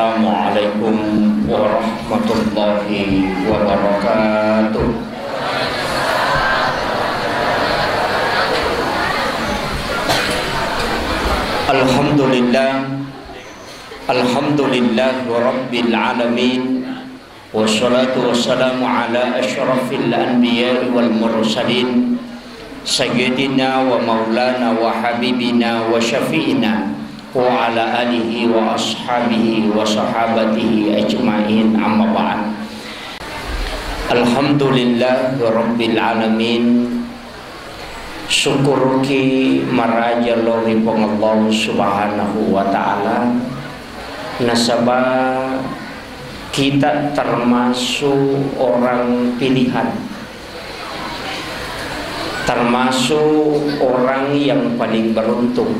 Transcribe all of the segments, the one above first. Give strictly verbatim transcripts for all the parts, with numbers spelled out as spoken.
Assalamualaikum warahmatullahi wabarakatuh. Alhamdulillah. Alhamdulillah rabbil alamin. Wassalatu wassalamu ala asyrafil anbiya'i wal mursalin, sayyidina wa maulana wa habibina wa syafi'ina wa ala alihi wa ashabihi wa sahabatihi ajma'in, amma ba'd. Alhamdulillah rabbil alamin. Syukuruki maraja lao ri Puang Allah Subhanahu wa Ta'ala, nasaba kita termasuk orang pilihan, termasuk orang yang paling beruntung.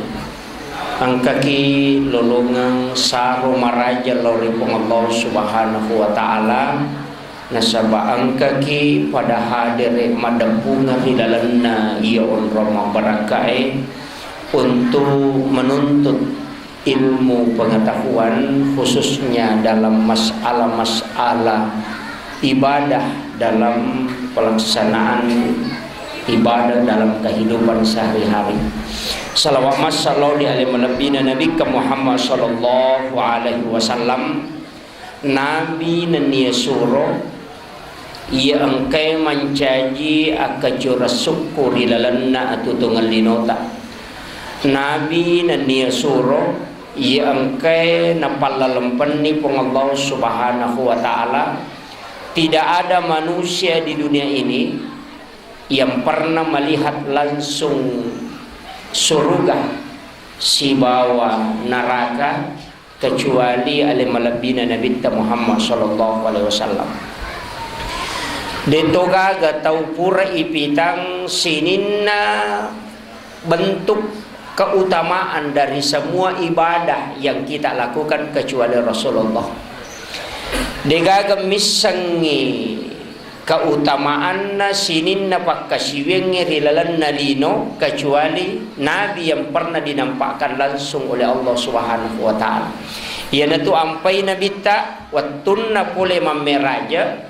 Engkaki lolongeng saro maraja lao ri Puang Allah Subhanahu wa Ta'ala, nasaba engkaki pada hadere maddeppungeng ri lalenna iya onrong mabbarakkae untuk menuntut ilmu pengetahuan, khususnya dalam masalah-masalah ibadah dalam pelaksanaan ibadah dalam kehidupan sehari-hari. Salawat massalawat ri ale malebbina Nabikka Muhammad sallallahu alaihi wasallam. Nabi nennia suro, iya engkae mancaji akkacura sukku ri lalenna atutungeng linota. Nabi nennia suro, iya engkae napallalempenni Puang Allah Subhanahu wa Ta'ala. Tidak ada manusia di dunia ini yang pernah melihat langsung surga sibawa neraka kecuali ale malebbina Nabitta Muhammad sallallahu alaihi wasallam. De'to gaga tau pura ipitang sininna bentuk keutamaan dari semua ibadah yang kita lakukan kecuali Rasulullah. De'gaga missengngi keutamaanna sininna pakkasiwiangnge ri lalenna lino, kecuali Nabi yang pernah dinampakkan langsung oleh Allah Subhanahu wa Ta'ala. Iyanatu ampai Nabitta wettunna pole mammeraja,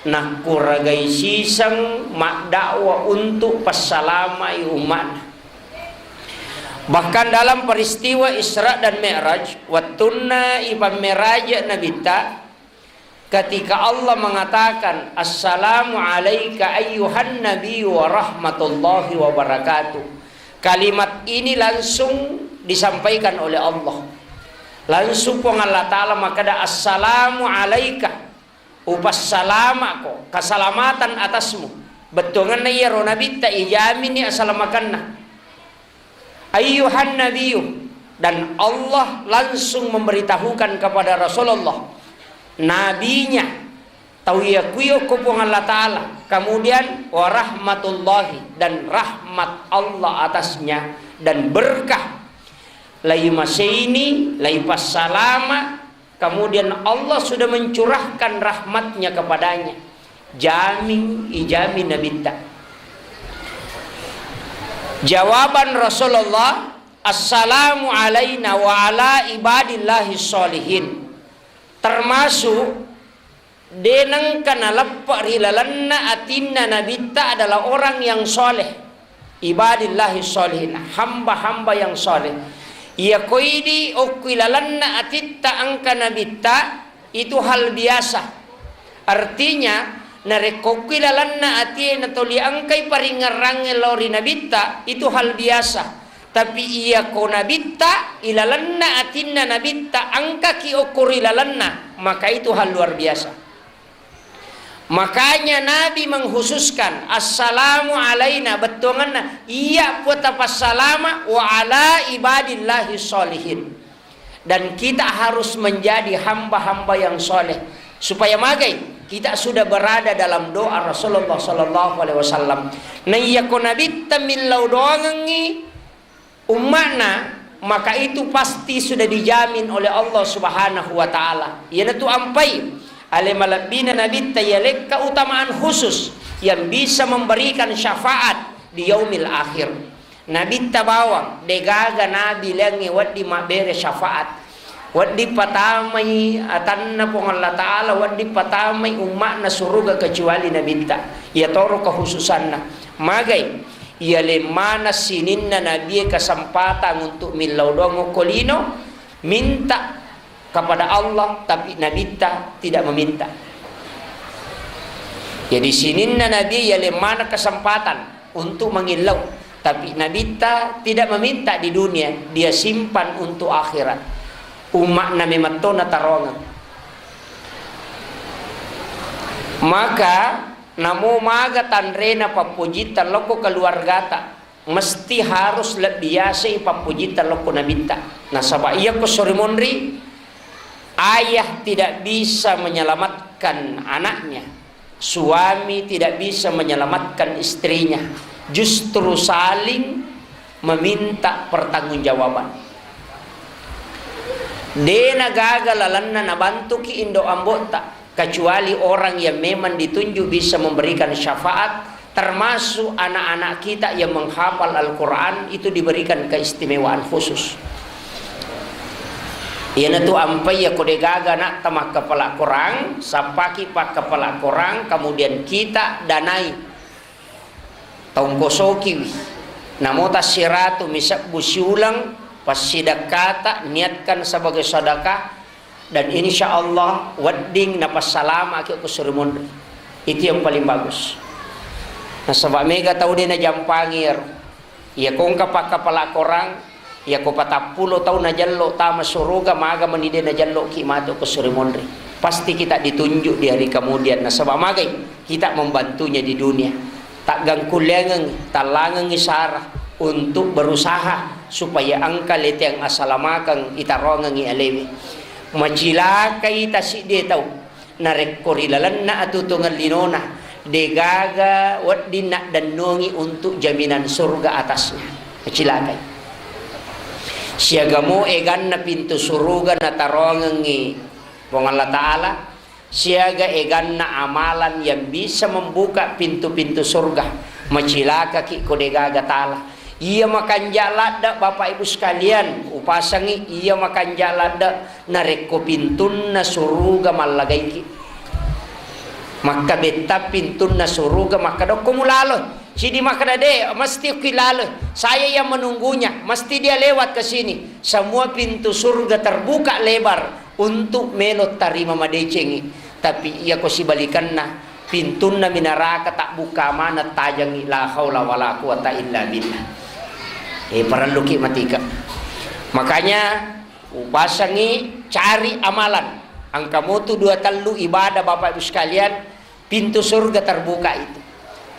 nakkuragai siseng maddakwa untuk passalamai umma'na. Bahkan dalam peristiwa Isra dan Mi'raj, wettunna ipammeraja Nabitta, ketika Allah mengatakan, "Assalamu alaika ayyuhan nabiyyu wa rahmatullahi wa barakatuh." Kalimat ini langsung disampaikan oleh Allah. Langsung Puang Allah Ta'ala makkeda, "Assalamu alaika." Upassalama'ko, keselamatan atasmu. Bettuangenna iyaro Nabitta ijamini asalamakenna. Ayyuhan nabiyyu, dan Allah langsung memberitahukan kepada Rasulullah, nabinya, tau iya kuyo ko Puang Allah Ta'ala, kemudian warahmatullahi, dan rahmat Allah atasnya, dan berkah, laimaseini, laipassalama, kemudian Allah sudah mencurahkan rahmatnya kepadanya. Jamin, ijamin Nabitta. Jawaban Rasulullah, "Assalamu alaina wa ala ibadillahi sholihin." Termasuk de nengka naleppe ri lalenna atinna Nabitta adalah orang yang soleh. Ibadillahi sholihin, hamba-hamba yang soleh. Iya koidi okki lalenna atitta engka Nabitta, itu hal biasa. Artinya, narekko okki lalenna atie natoli engkai paringerrangnge lao ri Nabitta, itu hal biasa. Tapi iya ko Nabitta, ilalenna atinna Nabitta engkaki okko ri lalenna, maka itu hal luar biasa. Makanya Nabi mengkhususkan, "Assalamu alaina," bettuangenna, "Iya Puang tapassalama wa ala ibadillahi sholihin." Dan kita harus menjadi hamba-hamba yang soleh. Supaya magai, kita sudah berada dalam doa Rasulullah sallallahu alaihi wasallam. Naiyako Nabitta millau doangengngi, umma'na, maka itu pasti sudah dijamin oleh Allah Subhanahu wa Ta'ala. Iyanatu ampai ale malebbina Nabitta iya lekka utamaan khusus yang bisa memberikan syafaat di yaumil akhir. Nabitta bawang, degaga nabi laingnge wedding mabbere syafaat. Wedding patamai atanna Puang Allah Ta'ala, wedding patamai umma'na suruga kecuali nabitta. Iyatoro kekhususanna. Magai? Iyaleng maneng sininna nabie kesempatan untuk millau doang okko lino, minta kepada Allah, tapi nabitta tidak meminta. Jadi sininna nabi iyaleng maneng kesempatan untuk mangillau, tapi nabitta tidak meminta di dunia, dia simpan untuk akhirat. Umma'na memetto nataroangeng. Maka namo maga tanrena pappojitta lokko keluargata, mesti harus lebbi yasei pappojitta lokko nabitta. Nasaba iyakko sori monri, ayah tidak bisa menyelamatkan anaknya, suami tidak bisa menyelamatkan istrinya, justru saling meminta pertanggungjawaban. Dena gaga lalenna nabantuki indo ambotta, kecuali orang yang memang ditunjuk bisa memberikan syafaat, termasuk anak-anak kita yang menghafal Al-Quran itu diberikan keistimewaan khusus. Iyanatu ampai yako degaga anakta makkapala Quran, sappaki pakkapala Quran, kemudian kita danai, tongkosokiwi, namo tassiratu misebbu siuleng, passidekkata niatkan sebagai sedekah, dan insya Allah wedding napassalamaki ko suri monri. Itu yang paling bagus. Nasaba mega tau de najampangi ero. Iya kongka pakkapala Korang, iya ko patappulo tau najello tama suruga, maga meni de najello ki matu ko suri monri. Pasti kita ditunjuk di hari kemudian. Nasaba magai kita membantunya di dunia. Taggangkulleangengngi, tallangengngi sara untuk berusaha supaya engka leteang asalamakeng itaroangengngi alewe. Macilakai tasidde tau, narekko ri lalenna atutungeng linona, degaga wedding naddennongi untuk jaminan surga atasnya. Macilakai. Siagamo eganna pintu suruga nataroangengngi Puang Allah Ta'ala, siaga eganna amalan yang bisa membuka pintu-pintu surga, macilakaki ko degaga tala. Iya makanja ladde, Bapak Ibu sekalian, upasangi, iya makanja ladde narekko pintunna suruga mallagaiki. Makkabetta pintunna suruga, makkadokko mulalo. Cidi makkada de, mesti ki lalo. Saya yang menunggunya, mesti dia lewat ke sini. Semua pintu surga terbuka lebar untuk melo tarima madecengi. Tapi iya ko sibalikanna, pintunna minaraka tak buka mana tajangi, la haula wala quwata illa billah. Eh, parelluki matika. Makanya upasangi cari amalan. Angka motu dua tellu ibadah Bapak Ibu sekalian, pintu surga terbuka itu.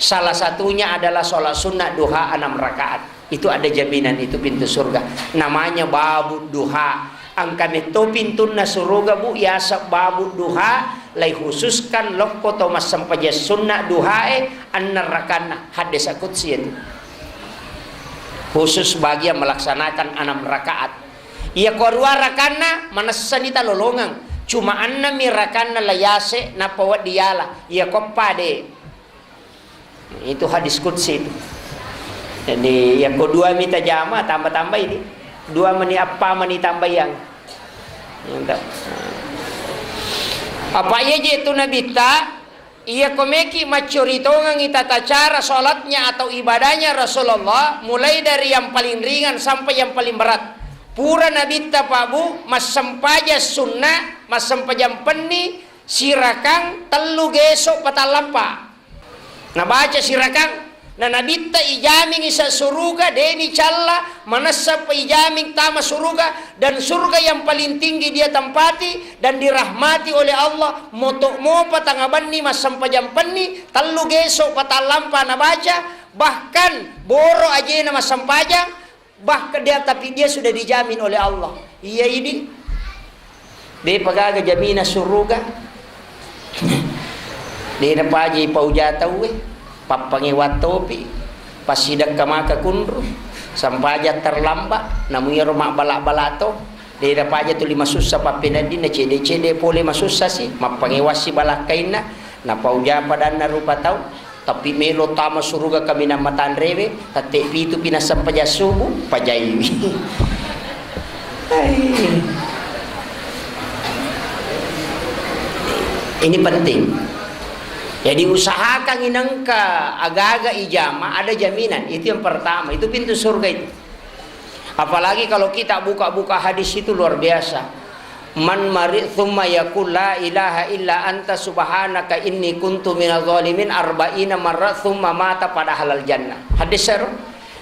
Salah satunya adalah sholat sunnah duha enam rakaat. Itu ada jaminan itu pintu surga. Namanya babu duha. Engka metto pintunna suruga, Bu, yaseng babu duha, lai khususkan lokko to massempajang sunna duhae enneng rakanna. Haddesa qudsi itu. Khusus bagi yang melaksanakan enam rakaat. Iya ko rua rakanna, manessani talolongeng. Cuma enneng mi rakanna la yase, nappa wedding yala. Iya ko pade. Itu hadis qudsi itu. Jadi, iya ko dua mi tajama, tambah-tambah ini. Dua meni, appa meni tambayang. Apa iya je tu nabitta, iya ko meki maccuri tongengi tata cara sholatnya atau ibadahnya Rasulullah, mulai dari yang paling ringan sampai yang paling berat. Pura nabitta, Pak Bu, massempajang sunnah, massempajang penni, sirakang tellu geso patallampa. Nabaca sirakang, na nabitta ijamingi sa suruga, deni calla, manessa pa ijaming tama suruga, dan surga yang paling tinggi dia tempati dan dirahmati oleh Allah, moto mopa tangabenni massempajang penni, tellu geso patallampa nabaca, bahkan boro ajena massempajang, Bahkan dia, tapi dia sudah dijamin oleh Allah. Iya, idi. De pagaga jamina suruga. De napaji pauja tauwe. Pappangewa topi. Passidekka maka kunru. Sampaja terlambat. Namu iyaro mabbala-bala to. De napaja tuli masussa pappeneddinna cede-cede pole masussa si. Mappangewa si balakkainna. Napauja padanna rupa tau. Tapi melo tama suruga kaminang matanrewe, tette pitu pi nassempajang subuh, pajaiwi. Hai. Ini penting. Jadi usahakan inengka aga-aga ijama ada jaminan. Itu yang pertama. Itu pintu surga itu. Apalagi kalau kita buka-buka hadis itu luar biasa. Man mari thumma yaqul la ilaha illa anta subhanaka inni kuntu minadh dhalimin arba'ina marra thumma mata pada halal jannah. Hadis seru.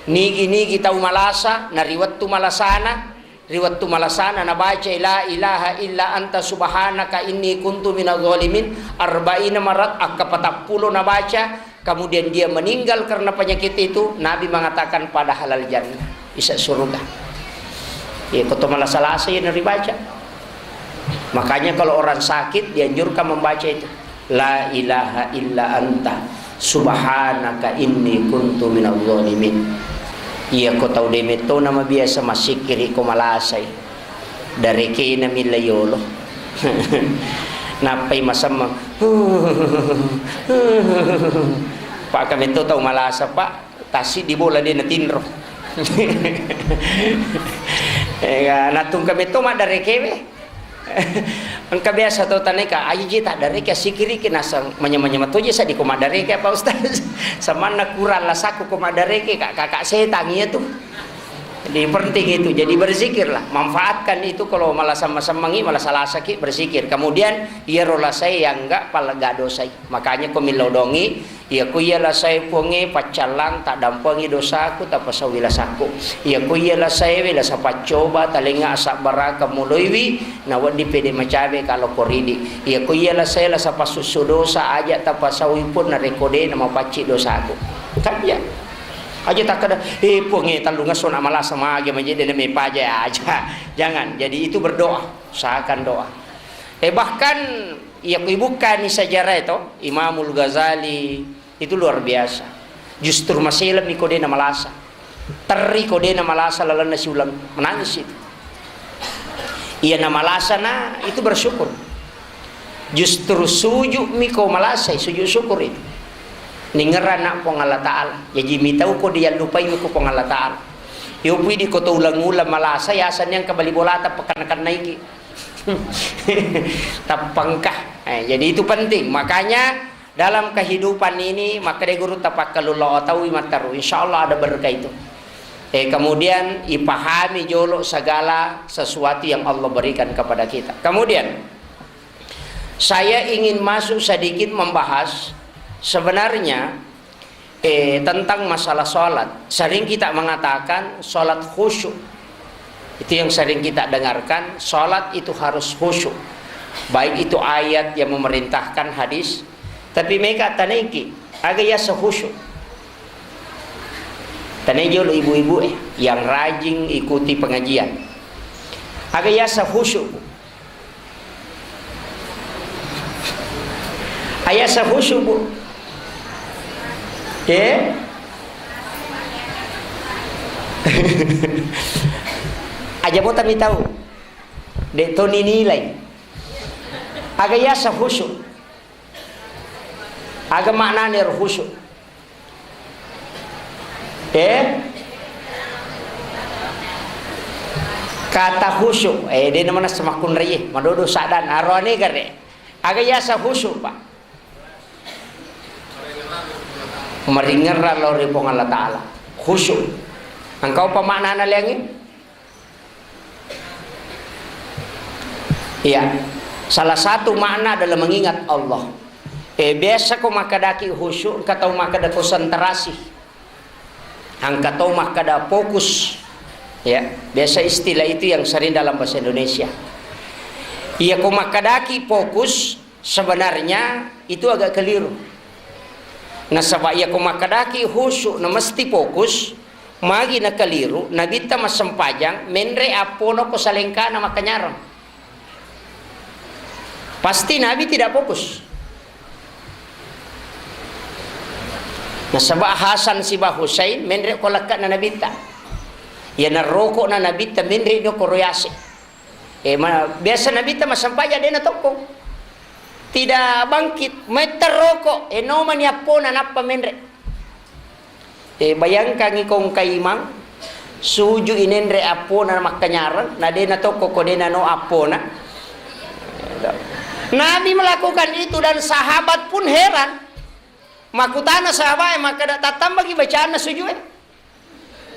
Nigi-nigi tau malasa, nariwettu malasana, Ri wettu malasana nabacai la ilaha illa anta subhanaka inni kuntu minadh dhalimin arba'ina marat, akka patappulo nabaca, kemudian dia meninggal karena penyakit itu, Nabi mengatakan pada halal jannah, bisa surga. Ya, koto malasa-lasa yang dibaca. Makanya kalau orang sakit dianjurkan membaca itu. La ilaha illa anta subhanaka inni kuntu minadh dhalimin. Iya ko tau de metto na mabiasa massikkiri ko malasai. Darekena milla yolo. Nappai masemmeng. Pak kametto tau malasa, Pak. Tassiddi bola de natinro. Ega, natungka metto maddarekewe. Engka biasa to taneka, aji ji taddareke sikiriki naseng manya-manya matoje sadi ko maddareke apa Ustaz? Samanna kurang lasakku ko maddareke, Kak, kakak setan iya tu. Jadi penting itu, jadi berzikirlah, manfaatkan itu kalau malah sama-samangi, malah salasaki berzikir. Kemudian iyaro lasai yang enggak palega dosai. Makanya ko millau dongi, Iya ko iya lasae Puangnge, paccallang, taddampengi dosaku, tapasauwi lasakku. Iya ko iya lasaewe, lasa paccoba, talengnga asabbarakeng moloiwi, nawedding pede macawe ka lokko ridi. Iya ko iya lasae, lasa passussu dosa, aja tapasauwi pun narekko de namapacci dosaku. Kan iya. Aja takkeda, "Eh, Puangnge, tellungesso na malasa mage maje de name paja," aja. Jangan. Jadi itu berdoa, usahakan doa. Eh, bahkan iya ko ibukkani sejarah itu, Imamul Ghazali, Itu luar biasa. Justru maselemmi ko de namalasa. Terri ko de namalasa lalenna siuleng. Menangis itu. Iya namalasa na itu bersyukur. Justru sujud mi ko malasai, sujud syukur itu. Ningerana Puang Allah Ta'ala. Jaji mitau ko diallupai ko Puang Allah Ta'ala. Yo pui di ko to ulang-ulang malasa, ya asani yang kembali bolata pekan-kekan naiki. Tappengka. Eh, jadi itu penting. Makanya dalam kehidupan ini, makkeda guru tapakkalulo taui matteru. Insya Allah ada berkah itu. Eh, kemudian ipahami jolo segala sesuatu yang Allah berikan kepada kita. Kemudian, saya ingin masuk sedikit membahas sebenarnya, eh, tentang masalah sholat. Sering kita mengatakan sholat khusyuk. Itu yang sering kita dengarkan, sholat itu harus khusyuk. Baik itu ayat yang memerintahkan, hadis, tapi mega taneki, aga yasa khusyuk. Tanai jolo ibu-ibu, eh, yang rajin ikuti pengajian. Aga yasa khusyuk, Bu. Ayasa khusyuk, Bu. Eh? Aja mo tami tau. De to ninilai. Aga yasa khusyuk. Aga maknana ero khusyuk. Eh? Kata khusyuk, eh, de namana semakkunraie, madodo saddan, aroane gare. Aga yasa khusyuk, Pak? Maringerra lao ri Puang Allah Ta'ala. Khusyuk. Engkau apa maknana leangi? Iya. Salah satu makna adalah mengingat Allah. Eh, biasa ko makkadaki khusyuk, engka tau makkada konsentrasi. Engka tau makkada fokus. Ya, biasa istilah itu yang sering dalam bahasa Indonesia. Iya ko makkadaki fokus, sebenarnya itu agak keliru. Nasaba iya ko makkadaki khusyuk na mesti fokus, magi na keliru, Nabitta massempajang, menre appona ko salengkana makkanyarang. Pasti Nabi tidak fokus. Nasaba Hasan siba Husain menre ko lekkana Nabitta. Iya narokokna Nabitta menre no koro yase. Eh, ma-, biasa Nabitta massempajang de na tokko. Tidak bangkit, metta roko, eh, nomani appona nappa menre. Eh, bayangkangi ko engka imang, suju inenre appona makkanyareng, na de na tokko ko de na no appona. Nabi melakukan itu dan sahabat pun heran. Makkutana sahabat, "Eh, makkeda tattambaki bacaanna sujud, eh?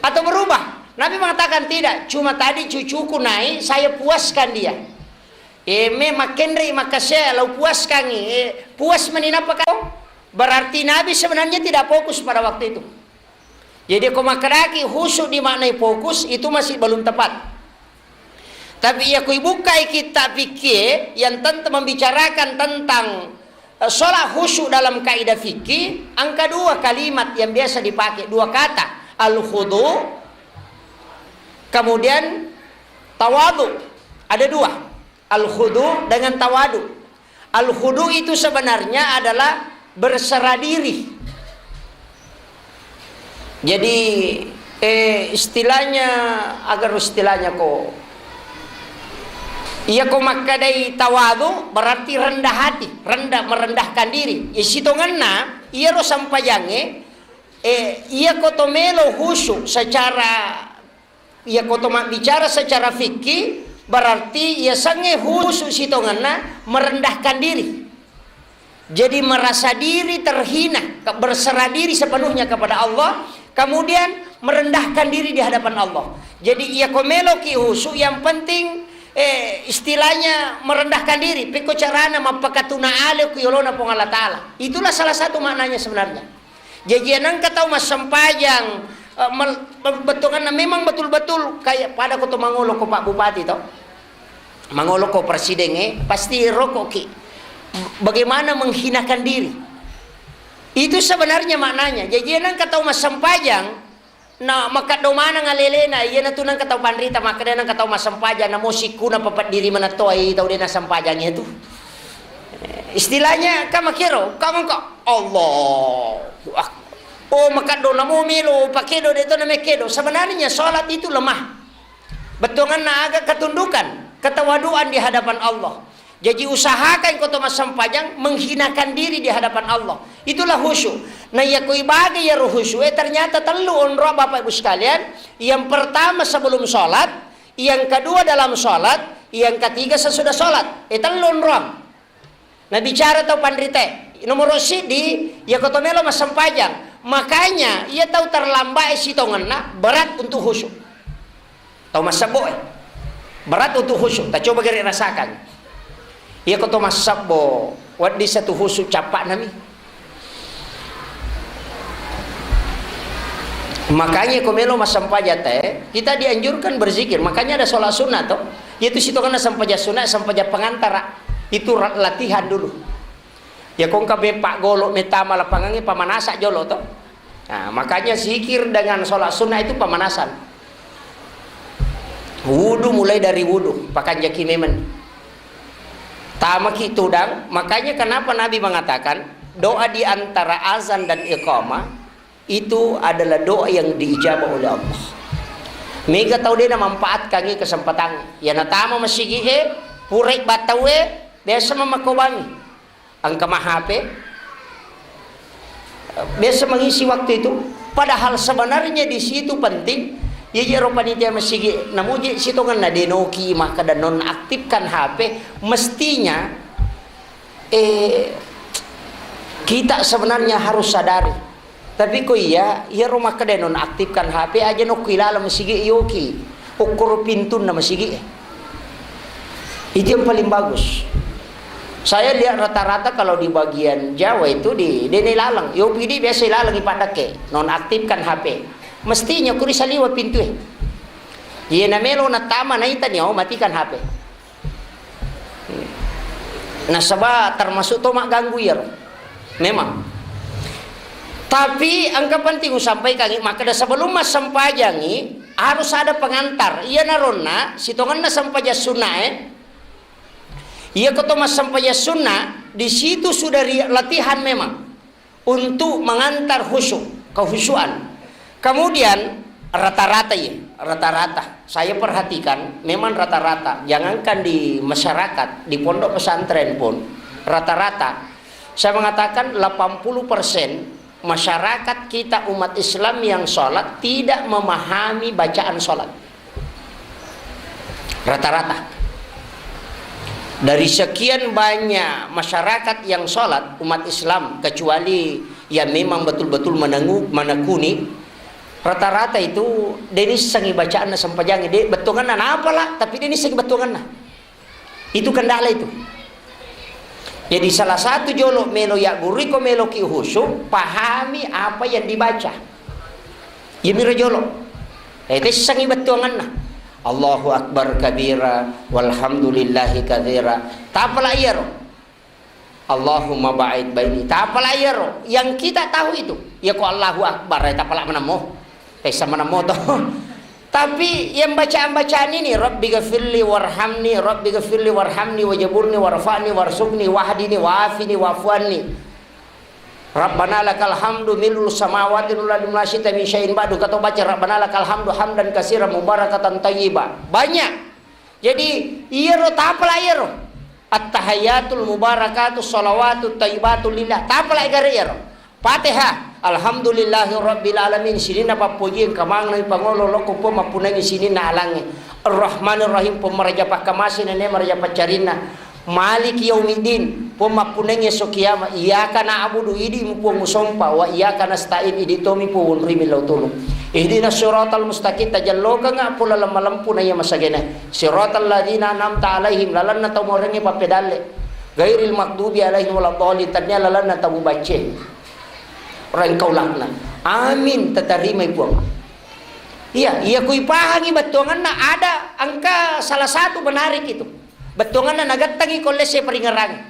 Atau berubah?" Nabi mengatakan, "Tidak, cuma tadi cucuku naik, saya puaskan dia." Eh, me makkenrei makkasiae, lau puaskangi. Eh, puas mani nappa kau? Berarti Nabi sebenarnya tidak fokus pada waktu itu. Jadi, ko makkedaki khusyuk dimaknai fokus, itu masih belum tepat. Tapi iya ko ibukkai kitab fikih yang tentang membicarakan tentang, eh, sholat khusyuk dalam kaidah fikih, angka dua kalimat yang biasa dipakai, dua kata, al-khudu, kemudian tawadu. Ada dua, al-khudu dengan tawadu. Al-khudu itu sebenarnya adalah berserah diri. Jadi, eh, istilahnya, agar istilahnya ko, iya ko makkedai tawadu berarti rendah hati, rendah, merendahkan diri. Iya sitongenna, iyaro sampajangnge, eh, iya ko to melo khusyuk secara Iya, ko to mabbicara secara fikih, berarti iya sangnge khusyuk sitongenna merendahkan diri. Jadi merasa diri terhina, ke-, berserah diri sepenuhnya kepada Allah, kemudian merendahkan diri di hadapan Allah. Jadi iya ko meloki khusyuk, yang penting, eh, istilahnya merendahkan diri. Pekko carana mappakatuna ale ku yolona Puang Allah Ta'ala. Itulah salah satu maknanya sebenarnya. Jaji nengka tau massempajang, eh, mel-, be-, bettuanna memang betul-betul kayak pada ko to mangolo ko Pak Bupati to. Mangolo ko presiden, eh, pasti rokoki. Bagaimana menghinakan diri. Itu sebenarnya maknanya. Jaji nengka tau massempajang, na makkeddo maneng alelena, iyanatu nengka tau panrita, makkeda nengka tau massempajang, namo sikkuna papeddiri manettoai tau de nassempajang itu. Istilahnya, ka makero, ka mengko, Allahu Akbar. Oh, makeddo namo melo pakedo, de to namekkedo. Sebenarnya sholat itu lemah. Bettuanna aga? Ketundukan, ketawaduan di hadapan Allah. Jadi usahakan ko to massempajang menghinakan diri di hadapan Allah. Itulah khusyuk. Nah, iya ko ibage iyaro khusyuk, eh, ternyata tellu onroang, Bapak Ibu sekalian. Yang pertama sebelum sholat, yang kedua dalam sholat, yang ketiga sesudah sholat. Eh, tellu onroang. Nah, bicara tau panrite, nomoro siddi, iya ko to melo massempajang. Makanya, iya tau terlambat sitongenna berat untuk khusyuk. Tau massebbo, eh. Berat untuk khusyuk. Ta coba gere rasakan. Iya ko to massebbo, wedding satu khusyuk cappa'nami. Makanya ko melo massempajang te, kita dianjurkan berzikir. Makanya ada sholat sunnah to. Yaitu sitongenna sempajang sunnah, sempajang pengantara. Itu ra-, latihan dulu. Ya ko engka beppa golo metama lapangangnge, pamanasa jolo to. Nah, makanya zikir dengan sholat sunnah itu pemanasan. Wudu mulai dari wudu, pakanjaki memang. Tamaki tudang, makanya kenapa Nabi mengatakan doa di antara azan dan iqamah itu adalah doa yang diijabah oleh Allah. Mega tau de namanfaatkangngi kesempatan. Ya natama masigi e, purai battau e, biasa mamakkobangi. Engka ma H P, biasa mengisi waktu itu. Padahal sebenarnya di situ penting. Iya, iya, ro panitia masigi, namuji sitongenna denoki makkeda nonaktifkan H P. Mestinya, eh, kita sebenarnya harus sadari. Tapi ko iya, iyaro makkeda nonaktifkan H P aja nokku ilaleng masigi yoki. Okkoro pintunna masigi. Itu yang paling bagus. Saya lihat rata-rata kalau di bagian Jawa itu di dene ilaleng. Yo pidi biasa ilaleng ipaddake, nonaktifkan H P. Mestinya kuri saliwa pintu e. Iya namelo natama naitani, oh, matikan H P. Nasaba termasuk to magganggu iyaro. Memang. Tapi engka penting usampaikangi, makkeda sebelum massempajangi harus ada pengantar. Iya naronna sitongenna sempajang sunnae. Iya ko to massempajang sunna, di situ sudah ri-, latihan memang. Untuk mengantar khusyuk, kehusyuan. Kemudian rata-rata ya, rata-rata. Saya perhatikan, memang rata-rata. Jangankan di masyarakat, di pondok pesantren pun rata-rata. Saya mengatakan delapan puluh persen masyarakat kita umat Islam yang sholat tidak memahami bacaan sholat. Rata-rata. Dari sekian banyak masyarakat yang sholat, umat Islam, kecuali yang memang betul-betul menengu-, menekuni, rata-rata itu de nissengi bacaanna sempajangnge, de bettuanganna napala, tapi de nissengi bettuanganna. Itu kendala itu. Jadi salah satu jolo melo ya guriko melo ki khusyuk, pahami apa yang dibaca. Iyamiro jolo. Eh, tessangi bettuanganna. Allahu Akbar kabira, walhamdulillahi katsira. Tapala iyaro. Allahumma ba'id baini. Tapala iyaro. Yang kita tahu itu. Ya ko Allahu Akbar, eh, tapala menamo. Tessa menamo to. Tapi yang bacaan-bacaan ini, Rabbi ghafirli warhamni, Rabbi ghafirli warhamni, wajaburni, warfa'ni, warsukni, wahdini, wafini, wafuanni. Rabbana lakal hamdu mil'us samawati wal ardi wa ma syi'ta min syai'in ba'du. Kata baca Rabbana lakal hamdu hamdan katsiran mubarakatan thayyiba. Banyak. Jadi, iyaro tapala iyaro. At-tahiyatul mubarakatus shalawatut thayyibatu lillah. Tapala gare iyaro. Fatihah. Alhamdulillahi rabbil alamin. Sininna pappoji engka maneng pangolo lokko Puang mappunangi sininna alangnge. Ar-Rahmanir Rahim, Puang maraja pakkamase nene maraja paccarinna. Maliki yaumiddin, Puang mappunangi esso kiamat. Iyyaka na'budu, idi mu Puang usompa, wa iyyaka nasta'in, idi tomi Puang unrimi lao tulung. Ihdinas siratal mustaqim, tajallokengnga Puang laleng malempu na iya masagena. Siratal ladzina an'amta alaihim, lalenna tau morengnge pappedalle. Ghairil maghdubi alaihim waladdallin, tennia lalenna tau bacce. Rengkau laknat. Amin, tatarimai Puang. Iya, iya kui pahangi bettuanganna ada engka salah satu menarik itu. Bettuanganna nagettangi ko lesse paringerang.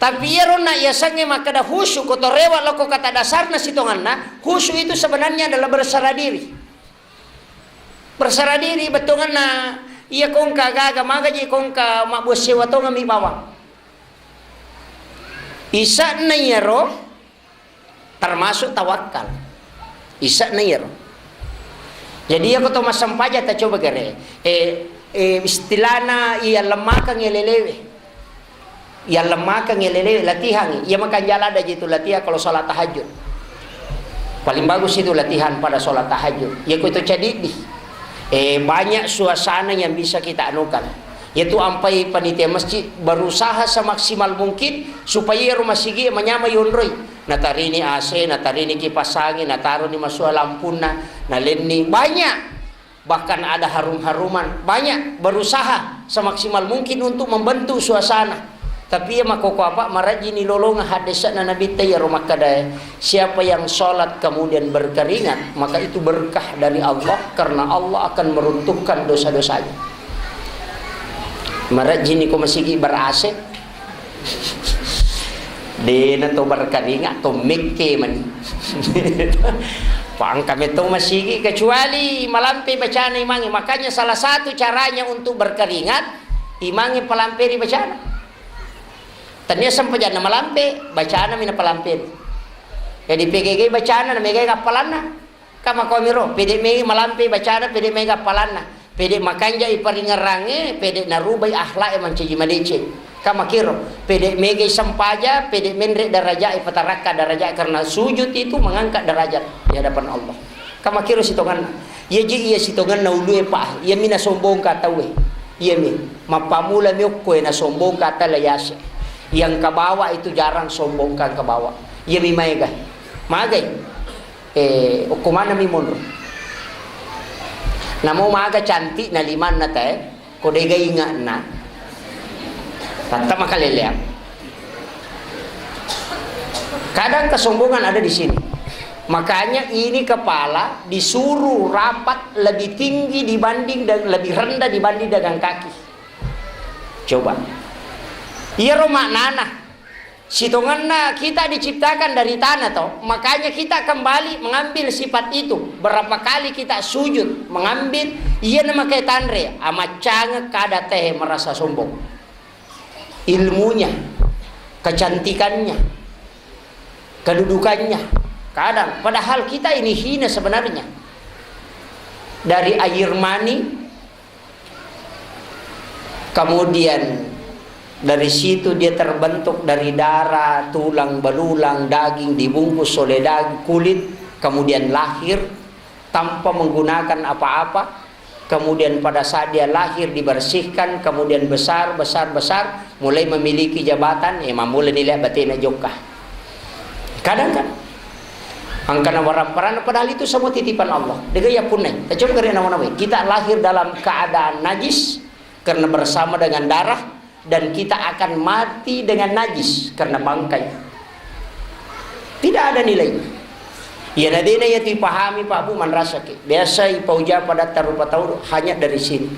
Tapi iyaronna iyasengnge makkeda khusyuk ko torewa loko kata dasarna sitonganna, khusyuk itu sebenarnya adalah berserah diri. Berserah diri bettuanganna iya kongka gaga magaji kongka mabbuang sewa tongami bawang. Ise'na iyaro termasuk tawakkal. Ise'na iyaro. Jadi, iya ko to massempajang ta coba gare. Eh, eh, istilahna iya lemmakeng lelewe. Iya lemmakeng lelewe, latihangi. Iya makanja ladde ji tu latihan kalau sholat tahajud. Paling bagus itu latihan pada sholat tahajud. Iya ko itu cadiddi. Eh, banyak suasana yang bisa kita anukan. Yaitu ampai panitia masjid berusaha semaksimal mungkin supaya rumah sigi manyamai yonroi. Natarini A C, natarini kipas angin, nataroni masua lampunna, nalenni. Banyak. Bahkan ada harum-haruman. Banyak berusaha semaksimal mungkin untuk membentuk suasana. Tapi iya makkoko apa, marajini lolonga haddese'na Nabitta iyaro makkedae, siapa yang sholat kemudian berkeringat, maka itu berkah dari Allah, karena Allah akan meruntuhkan dosa-dosanya. Marajini ko masigi ber-A C. Dena to berkeringat, to mekke mani. Pangka metto masigi, kecuali malampe bacana imangi. Makanya salah satu caranya untuk berkeringat, imangi palamperi bacana. Tania sempajanna malampe, bacana mina palamperi. Jadi pegegai bacana, na megai appalanna. Kamakoamiro, pede mega malampe bacana, pede mega appalanna, pede makanjai paringerrangnge, pede narubai akhlak e mancaji madeceng. Kamakiro, pede megai sempaja, pede menre daraja e, patarakka daraja, karena sujud itu mengangkat derajat di hadapan Allah. Kamakiro sitonganna. Iya ji iya sitonganna ulue pa, iya mina sombongka tauwe. Iya mi, mappamula mi okko e nasombongka tala yase. Yang kabawa itu jarang sombongka kabawa. Iya mi maega. Magai. Eh, okko maneng mi monro. Namo maga cantik na limanna tae, ko dega ingatna. Tatta makaleleang. Kadang kesombongan ada di sini. Makanya ini kepala disuruh rapat lebih tinggi dibanding dan lebih rendah dibanding dengan kaki. Coba. Iyaro maknana. Sitongenna kita diciptakan dari tanah, toh, makanya kita kembali mengambil sifat itu. Berapa kali kita sujud mengambil, iya namakai tanre, amaccangeng kada tehe merasa sombong. Ilmunya, kecantikannya, kedudukannya, kadang padahal kita ini hina sebenarnya. Dari air mani, kemudian dari situ dia terbentuk dari darah, tulang belulang, daging, dibungkus oleh daging, kulit, kemudian lahir tanpa menggunakan apa-apa. kemudian pada saat dia lahir dibersihkan, kemudian besar, besar, besar, mulai memiliki jabatan, eh, mammula nilai batena jokka. Kadang kan, angkana waramparanna, padahal itu semua titipan Allah. Dega ya punnai, tacoba kare nawa-nawai. Kita lahir dalam keadaan najis karena bersama dengan darah, dan kita akan mati dengan najis karena bangkai. Tidak ada nilainya. Iya nadena ya tu ipahami Pak Bu manrasaki. Biasa ipauja padatta rupa tau hanya dari sini.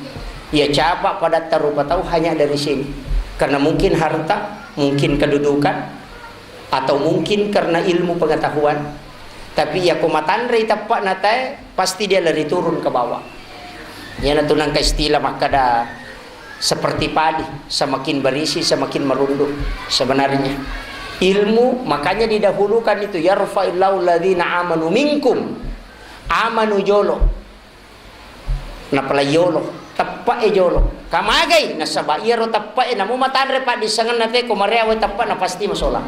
Iya capa padatta rupa tau hanya dari sini. Karena mungkin harta, mungkin kedudukan, atau mungkin karena ilmu pengetahuan. Tapi iya ko matanre teppa'na tae, pasti dia lari turun ke bawah. Iyana tu nangka istilah makkada seperti padi, semakin berisi, semakin merunduk. Sebenarnya ilmu, makanya didahulukan itu, "Yarfa'illahu alladzina amanu minkum." Amanu jolo, napalai yolo, teppe'e jolo. Kamagai? Nasaba iyaro teppe'e namo matanre paddissengenna te ko mareawe teppe'na pasti masolang.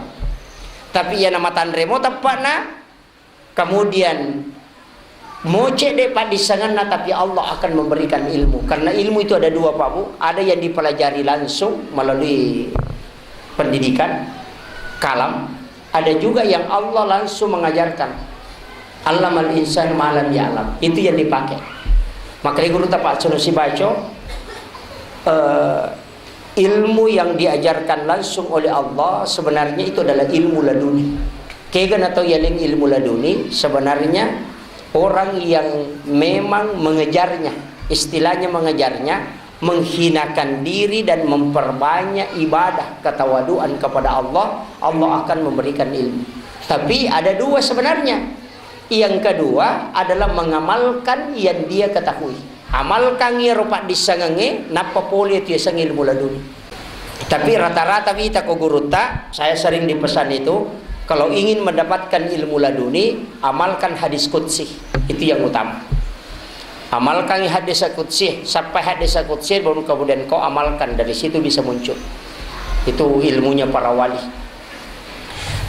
Tapi iya namatanre mo teppe'na, kemudian moce de paddissengenna, tapi Allah akan memberikan ilmu. Karena ilmu itu ada dua, Pak Bu. Ada yang dipelajari langsung melalui pendidikan, kalam. Ada juga yang Allah langsung mengajarkan. Allamal insan ma lam ya'lam. Itu yang dipakai. Makanya guru tapak sunusi baco, eh, ilmu yang diajarkan langsung oleh Allah sebenarnya itu adalah ilmu laduni. Kega natau yaleng ilmu laduni? Sebenarnya orang yang memang mengejarnya, istilahnya mengejarnya, menghinakan diri dan memperbanyak ibadah ketawaduan kepada Allah, Allah akan memberikan ilmu. Tapi ada dua sebenarnya. Yang kedua adalah mengamalkan yang dia ketahui. Amalkan iyaro paddissengengnge, nappa pole tu yaseng ilmu laduni. Tapi rata-rata wita ko gurutta, saya sering dipesan itu, kalau ingin mendapatkan ilmu laduni, amalkan hadis qudsi. Itu yang utama. Amalkan hadis qudsi, sampai hadis qudsi, baru kemudian kau amalkan, dari situ bisa muncul. Itu ilmunya para wali.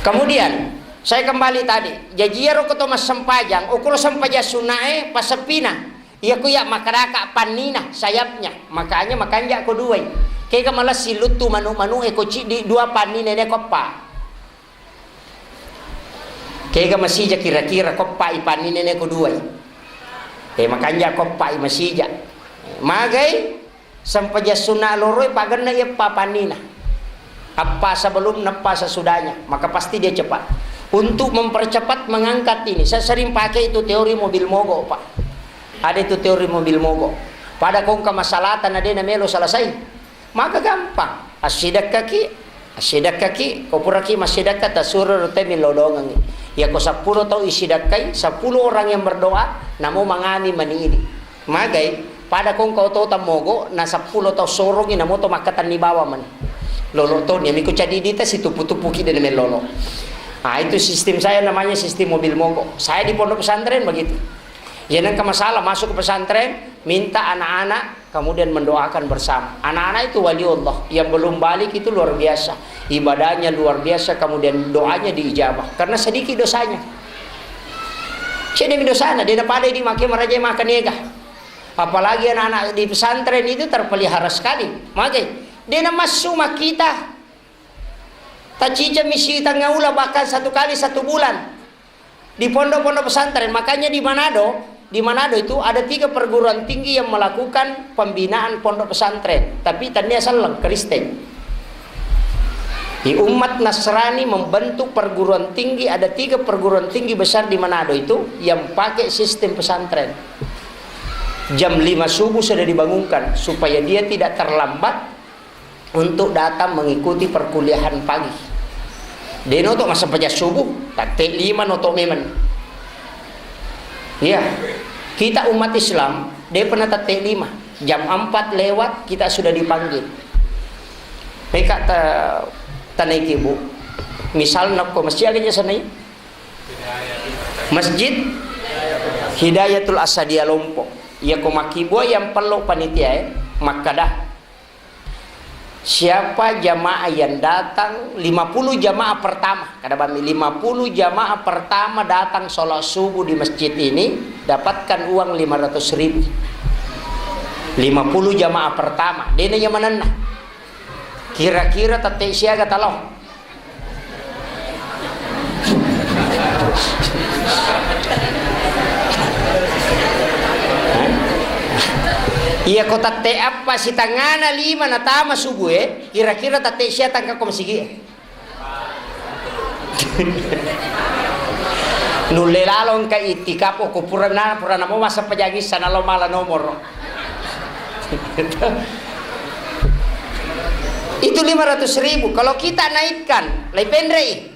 Kemudian, saya kembali tadi, jaji iyaro ko to massempajang, ukuro sempajang sunnae, passeppina. Iya ku iya makkedaka pannina, sayapnya. Makanya makanja ko duai. Kega malessi luttu manu-manu e ko ciddi dua pannina ne ko eppa. Kega masija kira-kira ko eppa i pannina ne ko duai. Eh, makanja ko eppa i masija. Magai sempajang sunna loroi pagenna iya eppa pannina. Apa sebelum, apa sesudahnya, maka pasti dia cepat. Untuk mempercepat mengangkat ini, saya sering pakai itu teori mobil mogok, Pak. Ada itu teori mobil mogok. Pada kongka masalahta na de namelo selesai, maka gampang. Assidakkaki, assidakkaki, ko puraki massidakka, tasuro rute millau dongangi. Ya ko sepuluh tau isidakkai, sepuluh orang yang berdoa, namo mangami mani ini. Magai, pada kongka oto tammogo, na seppulo tau sorongi, namo to makkatenni bawang mani. Lolo to, niami ko cadidita situpu-tupuki de namelolo. Ah, itu sistem saya namanya sistem mobil mogok. Saya di pondok pesantren begitu. Ya nengka masalah masuk ke pesantren, minta anak-anak kemudian mendoakan bersama. Anak-anak itu wali Allah, yang belum balik itu luar biasa. Ibadahnya luar biasa, kemudian doanya diijabah. Karena sedikit dosanya. Cedemi dosana, de napada di make maraja makan ega. Apalagi anak-anak di pesantren itu terpelihara sekali. Magai, de namassu makkita. Tacica misi tengah ula, bahkan satu kali satu bulan di pondok-pondok pesantren. Makanya di Manado, di Manado itu ada tiga perguruan tinggi yang melakukan pembinaan pondok pesantren, tapi tania selleng Kristen. Di umat Nasrani membentuk perguruan tinggi, ada tiga perguruan tinggi besar di Manado itu yang pakai sistem pesantren. Jam lima subuh sudah dibangunkan supaya dia tidak terlambat untuk datang mengikuti perkuliahan pagi. De noto massempajang subuh, tette lima noto memang. Iya, kita umat Islam, de pernah tette lima. Jam empat lewat, kita sudah dipanggil. Meka ta-, tanaiki, Bu. Misalna ko masih aga jasa nai? Masjid Hidayatul Asadia Lompok. Iya ko makkibua yang perlu panitia, eh, makkada. Siapa jamaah yang datang, lima puluh jamaah pertama, kada bami, lima puluh jamaah pertama datang sholat subuh di masjid ini, dapatkan uang lima ratus ribu. Lima puluh jamaah pertama, dena iya manenna. Kira-kira tette siaga talo? Iya, ko tette appa sitangana lima natama subuh e, kira-kira tette sia tangka ko masigi e. Nulle lalo engka itikaf, ko purana, purana mo masa pajangissa nalo mala nomoro. Itu lima ratus ribu. Kalau kita naikkan, lai penrei.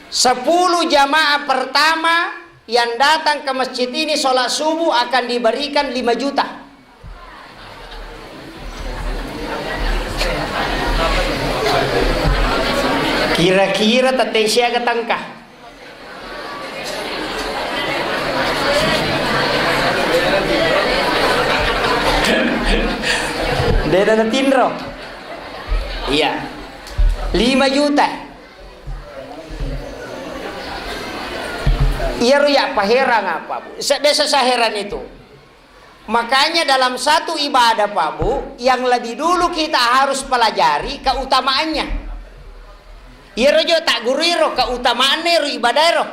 Sepuluh jamaah pertama yang datang ke masjid ini sholat subuh akan diberikan lima juta. Kira-kira tette siaga tangka? Dena natinro. Iya. Lima juta. Iyaro ya paherang apa, Bu? Sa-, biasa saya heran itu. Makanya dalam satu ibadah, Pak Bu, yang lebih dulu kita harus pelajari keutamaannya. Iyaro jo tak guru iro keutamaanna iro ibadah iro.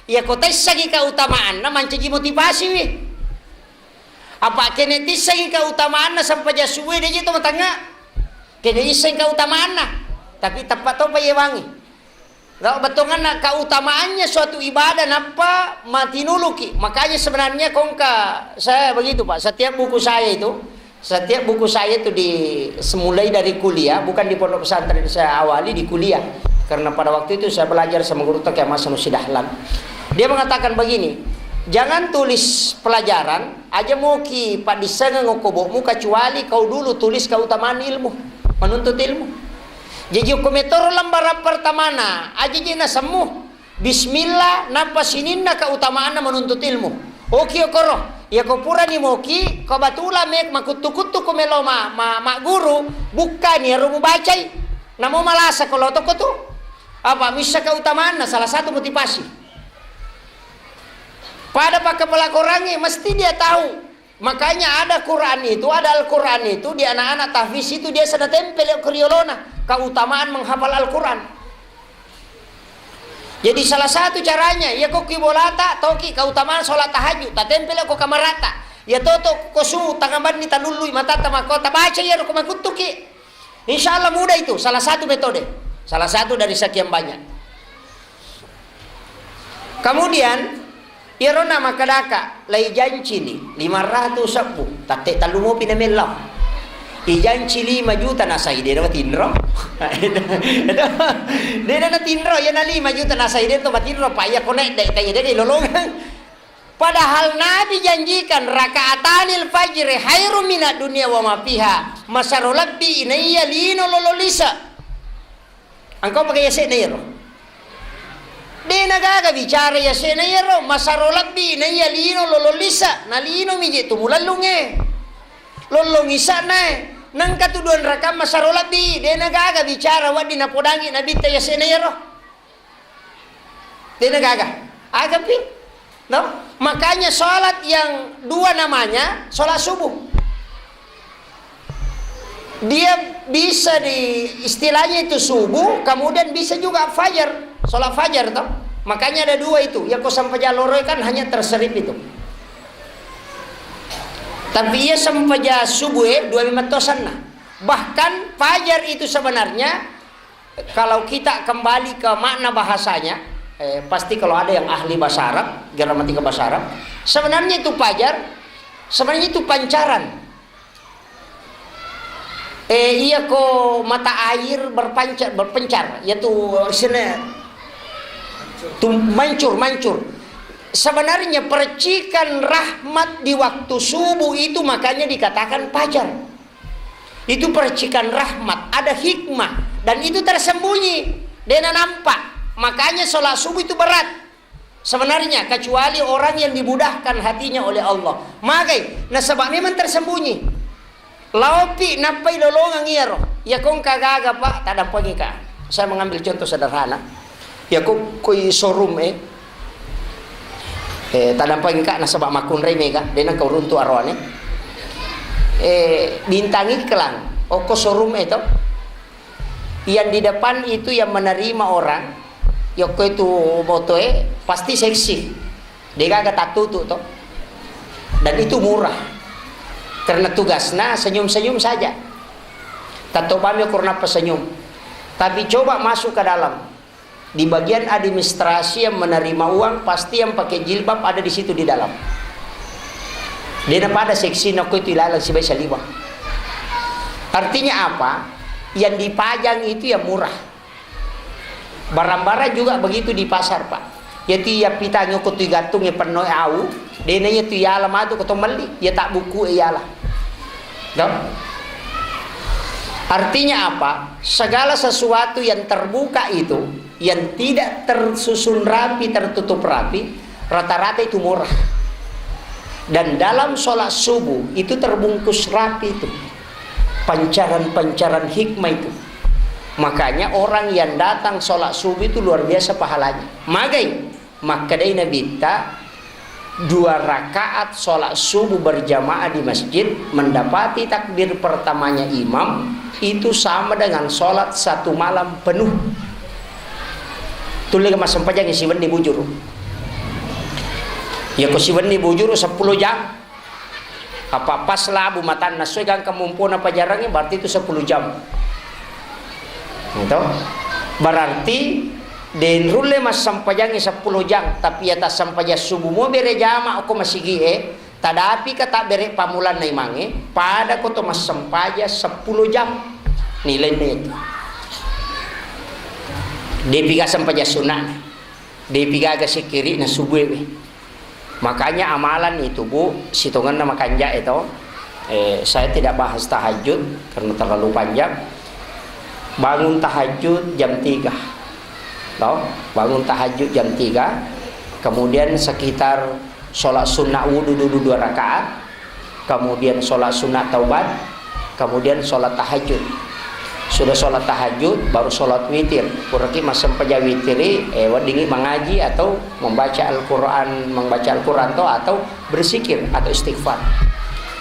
Iya ko tessangi keutamaanna mancaji motivasi wi. Apa kene tissangi keutamaanna sempajang subuh de je to matangnga. Kene isseng keutamaanna. Tapi teppa topa yewangi. Gak bettuanna keutamaannya suatu ibadah nappa matinuluki. Makanya sebenarnya kongka saya begitu, Pak. Setiap buku saya itu, setiap buku saya itu di, semulai dari kuliah, bukan di pondok pesantren saya awali, di kuliah. Karena pada waktu itu saya belajar sama guru Toke Mas Sanusi Dahlan. Dia mengatakan begini, jangan tulis pelajaran aja moki paddissengeng okko bokmu kecuali kau dulu tulis keutamaan ilmu, menuntut ilmu. Jaji okko metoro lembaran pertamana, aja je nasemmu. Bismillah, nappa sininna keutamaanna menuntut ilmu. Oki okoro, iya ko purani moki, ko batula me makuttu-kuttu ko melo ma, ma, magguru, bukkani ero mubacai. Namo malasa ko lotoko tu. Apa missa keutamaanna salah satu motivasi. Pada pakkapala Korangnge mesti dia tahu. Makanya ada Quran itu, ada Al-Quran itu di anak-anak tahfiz itu dia sana tempel ke riolona, keutamaan menghafal Al-Quran. Jadi salah satu caranya, ya ko ki bolata, toki keutamaan sholat tahajud, tatempel ko kamarata. Ya toto ko su tangabanni talullui mata tamakko tabaca ya ko makuttuki. Insya Allah mudah itu, salah satu metode. Salah satu dari sekian banyak. Kemudian, iyaro na makkedaka, lai jancini lima ratus sebbu, tatte tellu mopi na mellau. Ijanci lima juta nasai de na tinro. De na tinro, ya na lima juta nasai de to matinro, pa iya konek dek, tanya de lolongang. Padahal Nabi janjikan, "Rakaatanil fajri khairum minad dunya wa ma fiha." Masaro lebbi inaiya lino lolo lisa. Engkau pakai yase'na iyaro. De na gaga bicara yase'na iyaro, masaro lebbi inaiya lino lolo lisa, na lino mi je tu mulallunge. Lollong isa'na e. Nengka tu dua rakaat masaro lebbi, de na gaga bicara wedding napodangi Nabitta yase'na iyaro. Dena gaga. Agapi? No? Makanya sholat yang dua namanya sholat subuh. Dia bisa di istilahnya itu subuh, kemudian bisa juga fajar, sholat fajar toh. Makanya ada dua itu. Yang kau sampai jalur kan hanya terserip itu. Tapi ia sampai subuh eh, dua memang tosanna. Bahkan fajar itu sebenarnya kalau kita kembali ke makna bahasanya, eh, pasti kalau ada yang ahli bahasa Arab, gramatika bahasa Arab, sebenarnya itu fajar, sebenarnya itu pancaran. Eh, iya ko mata air berpancar, berpencar, yaitu sini tu mancur, mancur. Sebenarnya percikan rahmat di waktu subuh itu makanya dikatakan fajar. Itu percikan rahmat, ada hikmah, dan itu tersembunyi, dena nampak. Makanya sholat subuh itu berat sebenarnya, kecuali orang yang dimudahkan hatinya oleh Allah. Magai, nasaba memang tersembunyi. Laopi nappai lolongang iyaro. Ya kongka gaga, Pak, tadampengi ka. Saya mengambil contoh sederhana. Ya ko koi showroom eh. Eh, tadampengi ka nasaba makkunrai mega, dena kau runtu aroane. eh, bintang iklan, okko showroom itu. Yang di depan itu yang menerima orang, yokko itu motoe pasti seksi. Degaga tattutu to. Dan itu murah. Karena tugasnya senyum-senyum saja. Tatto bami ukur nappa senyum. Tapi coba masuk ke dalam. Di bagian administrasi yang menerima uang, pasti yang pakai jilbab ada di situ di dalam. Dia pada seksi nakko itu ilalang sibai saliwa. Artinya apa? Yang dipajang itu yang murah. Barang-barang juga begitu di pasar, Pak. Yatu iya pitangnge ko tu igattungnge pennoe au, dena iya tu iala matu ko to melli, iya tak buku iala. Toh? Artinya apa? Segala sesuatu yang terbuka itu, yang tidak tersusun rapi, tertutup rapi, rata-rata itu murah. Dan dalam sholat subuh itu terbungkus rapi itu. Pancaran-pancaran hikmah itu. Makanya orang yang datang sholat subuh itu luar biasa pahalanya. Magai, makkedai Nabitta, dua rakaat sholat subuh berjamaah di masjid, mendapati takbir pertamanya imam, itu sama dengan sholat satu malam penuh. Tulle massempajang siwenni bujuru. Ya ko siwenni bujuru sepuluh jam. Apa pas labu matanna soi gangka mumpona pajarangnge, berarti itu sepuluh jam. Itu. Berarti den rulle massempajangngi sepuluh jam, tapi ya tassempajang subuh mo bere jama ko masigi e, tadapi ka tabbere pamulanna imangnge, pada ko to massempaja sepuluh jam nilainna itu. Depi ga sempajang sunnah, depi gaga sikkiri na subuh e. Makanya amalan itu, Bu, sitongenna makanja itu. Eh, saya tidak bahas tahajud karena terlalu panjang. Bangun tahajud jam tiga. Toh? Bangun tahajud jam tiga. Kemudian sekitar sholat sunnah wudhu dulu dua rakaat. Kemudian sholat sunnah taubat. Kemudian sholat tahajud. Sudah sholat tahajud, baru sholat witir. Puraki massempajang witiri, eh, weddingi mangaji atau membaca Al-Quran, membaca Al-Quran to, atau berzikir atau istighfar.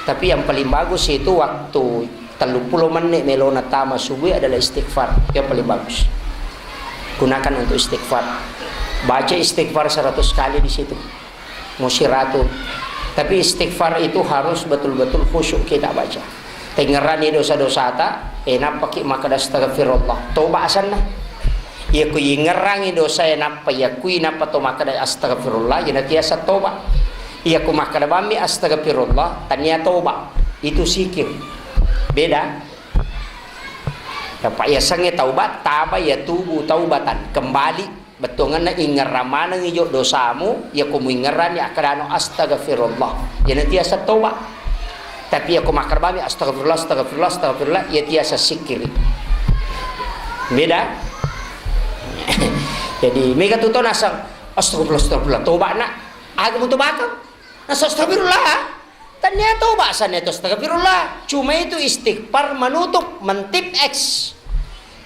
Tapi yang paling bagus itu waktu tellu pulo menit melona tama subuh adalah istighfar. Yang paling bagus. Gunakan untuk istighfar. Baca istighfar seratus kali di situ. Musiratu. Tapi istighfar itu harus betul-betul khusyuk kita baca. Tengngerani dosa-dosata, eh, nappaki makkeda astagfirullah. Toba asanna. Iya ku ingerangi dosa e nappa iya kui nappa to makkeda astagfirullah, iya natiasa toba. Iya ku makkeda bammi astagfirullah, tania toba. Itu sikir. Beda. Apa iya sange taubat, taba ya tubu taubatan. Kembali. Bettuangenna ingerrang manengngi jo dosamu, iya ko muingerranni akkedano astagfirullah. Iya natiasa toba. Tapi iya ko makkeda bami astagfirullah, astagfirullah, astagfirullah, iya tiasa sikkiri. Beda. Jadi, mega tu to naseng, astagfirullah, astagfirullah, toba nak. Aga mu tobakang? Naseng astagfirullah. Tania toba sanna itu astagfirullah. Cuma itu istighfar menutup, mentip X.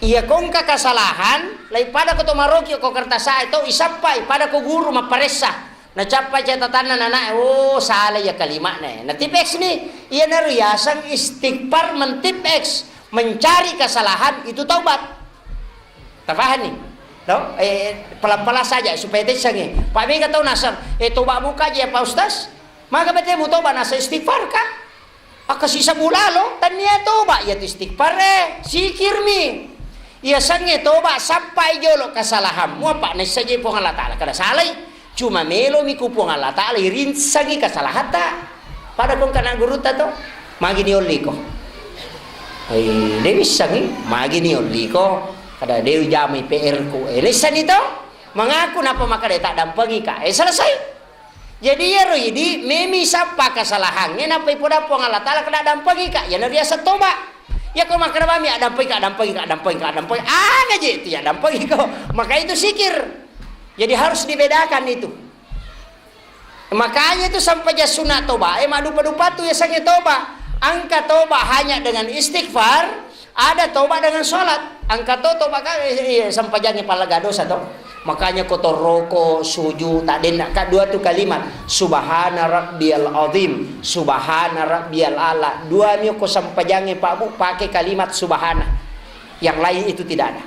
Iya ko engka kesalahan, lai pada ko to maroki ko kertas e to isappai, pada ko guru mapparessa. Nacappa catatanna nana, oh, salah iya kalimana. Natip X ni, iya naru yaseng istighfar mentip X, mencari kesalahan itu taubat. Tafahani? No? Eh, pelan-pelan saja supaya tessangi. Pak mega tau naseng, eh, toba muka aja ya Pak Ustaz. Maka bete mu toba naseng istighfar ka? Akka sisa bulalo, tania toba, iya tu istighfar e, sikirmi. Iya sange toba, sappai jolo kesalahanmu, apa naissaji Puang Allah Ta'ala. Kada salai, cuma melomi ku Puang Allah Ta'ala, irinsangi kesalahatta. Pada kong kana gurutta to, magi ni olliko. Ai, de wissangi, magi ni olliko. Kada de jamai P R ku. Eh, naissani to, mengaku napa maka de tak dampengi ka. Eh, selesai. Jadi iyaro idi memi sappa kesalahangnge, nappa ipoda Puang Allah Ta'ala kena dampengi ka, iyana riaseng toba. Iya ko makkeda bami, "Addampengika, addampengika, addampengika, addampengika." Aga je itu ya dampengi ko. Maka itu sikir. Jadi harus dibedakan itu. Makanya itu sampajang sunat toba, eh, maddupa-dupa tu yasengnge toba. Engka toba hanya dengan istighfar, Ada toba dengan sholat. Engka to toba ka, eh, eh, sempajangnge pallaga dosa to. Makanya ko toroko, suju, tak denna ka dua tu kalimat. Subhana rabbiyal azim, subhana rabbiyal ala. Dua mi ko sempajangnge Pak Bu, pakai kalimat subhana. Yang lain itu tidak ada.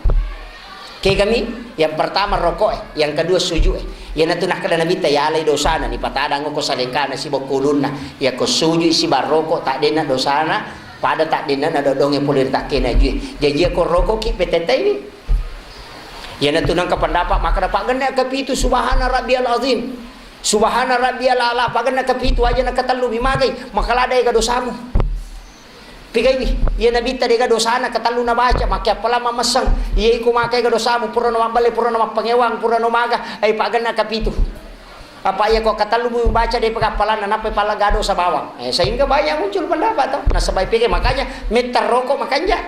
Kegami, yang pertama rokok eh, yang kedua suju eh. Iyanatu nakkeda Nabitta, yalai dosana, ni patadang ko salengkana sibokkulunna. Ya ko suju sibaroko, tak denna dosana, pada tak denna na dodonge pole ri takkena jue. Jaji ko roko ki petetai. Iyanatu nangka pendapat maka dapat genna kepitu subhana rabbiyal azim. Subhana rabbiyal ala, apa genna kepitu aja na ketellu mi magai, maka lada ega dosamu. Pigaiwi, iya Nabitta dega dosana ketellu nabaca, makke appalang mamesseng. Iya iko makke ega dosamu, pura na mabballe, pura na mappangewang, pura na maga, ai pagenna kapitu. Apa iya ko ketellu mu baca de pega appalanna, nappa pala ga dosa bawang. Eh, sehingga banyak muncul pendapat to. Nasaba pigai makanya metta roko makanja.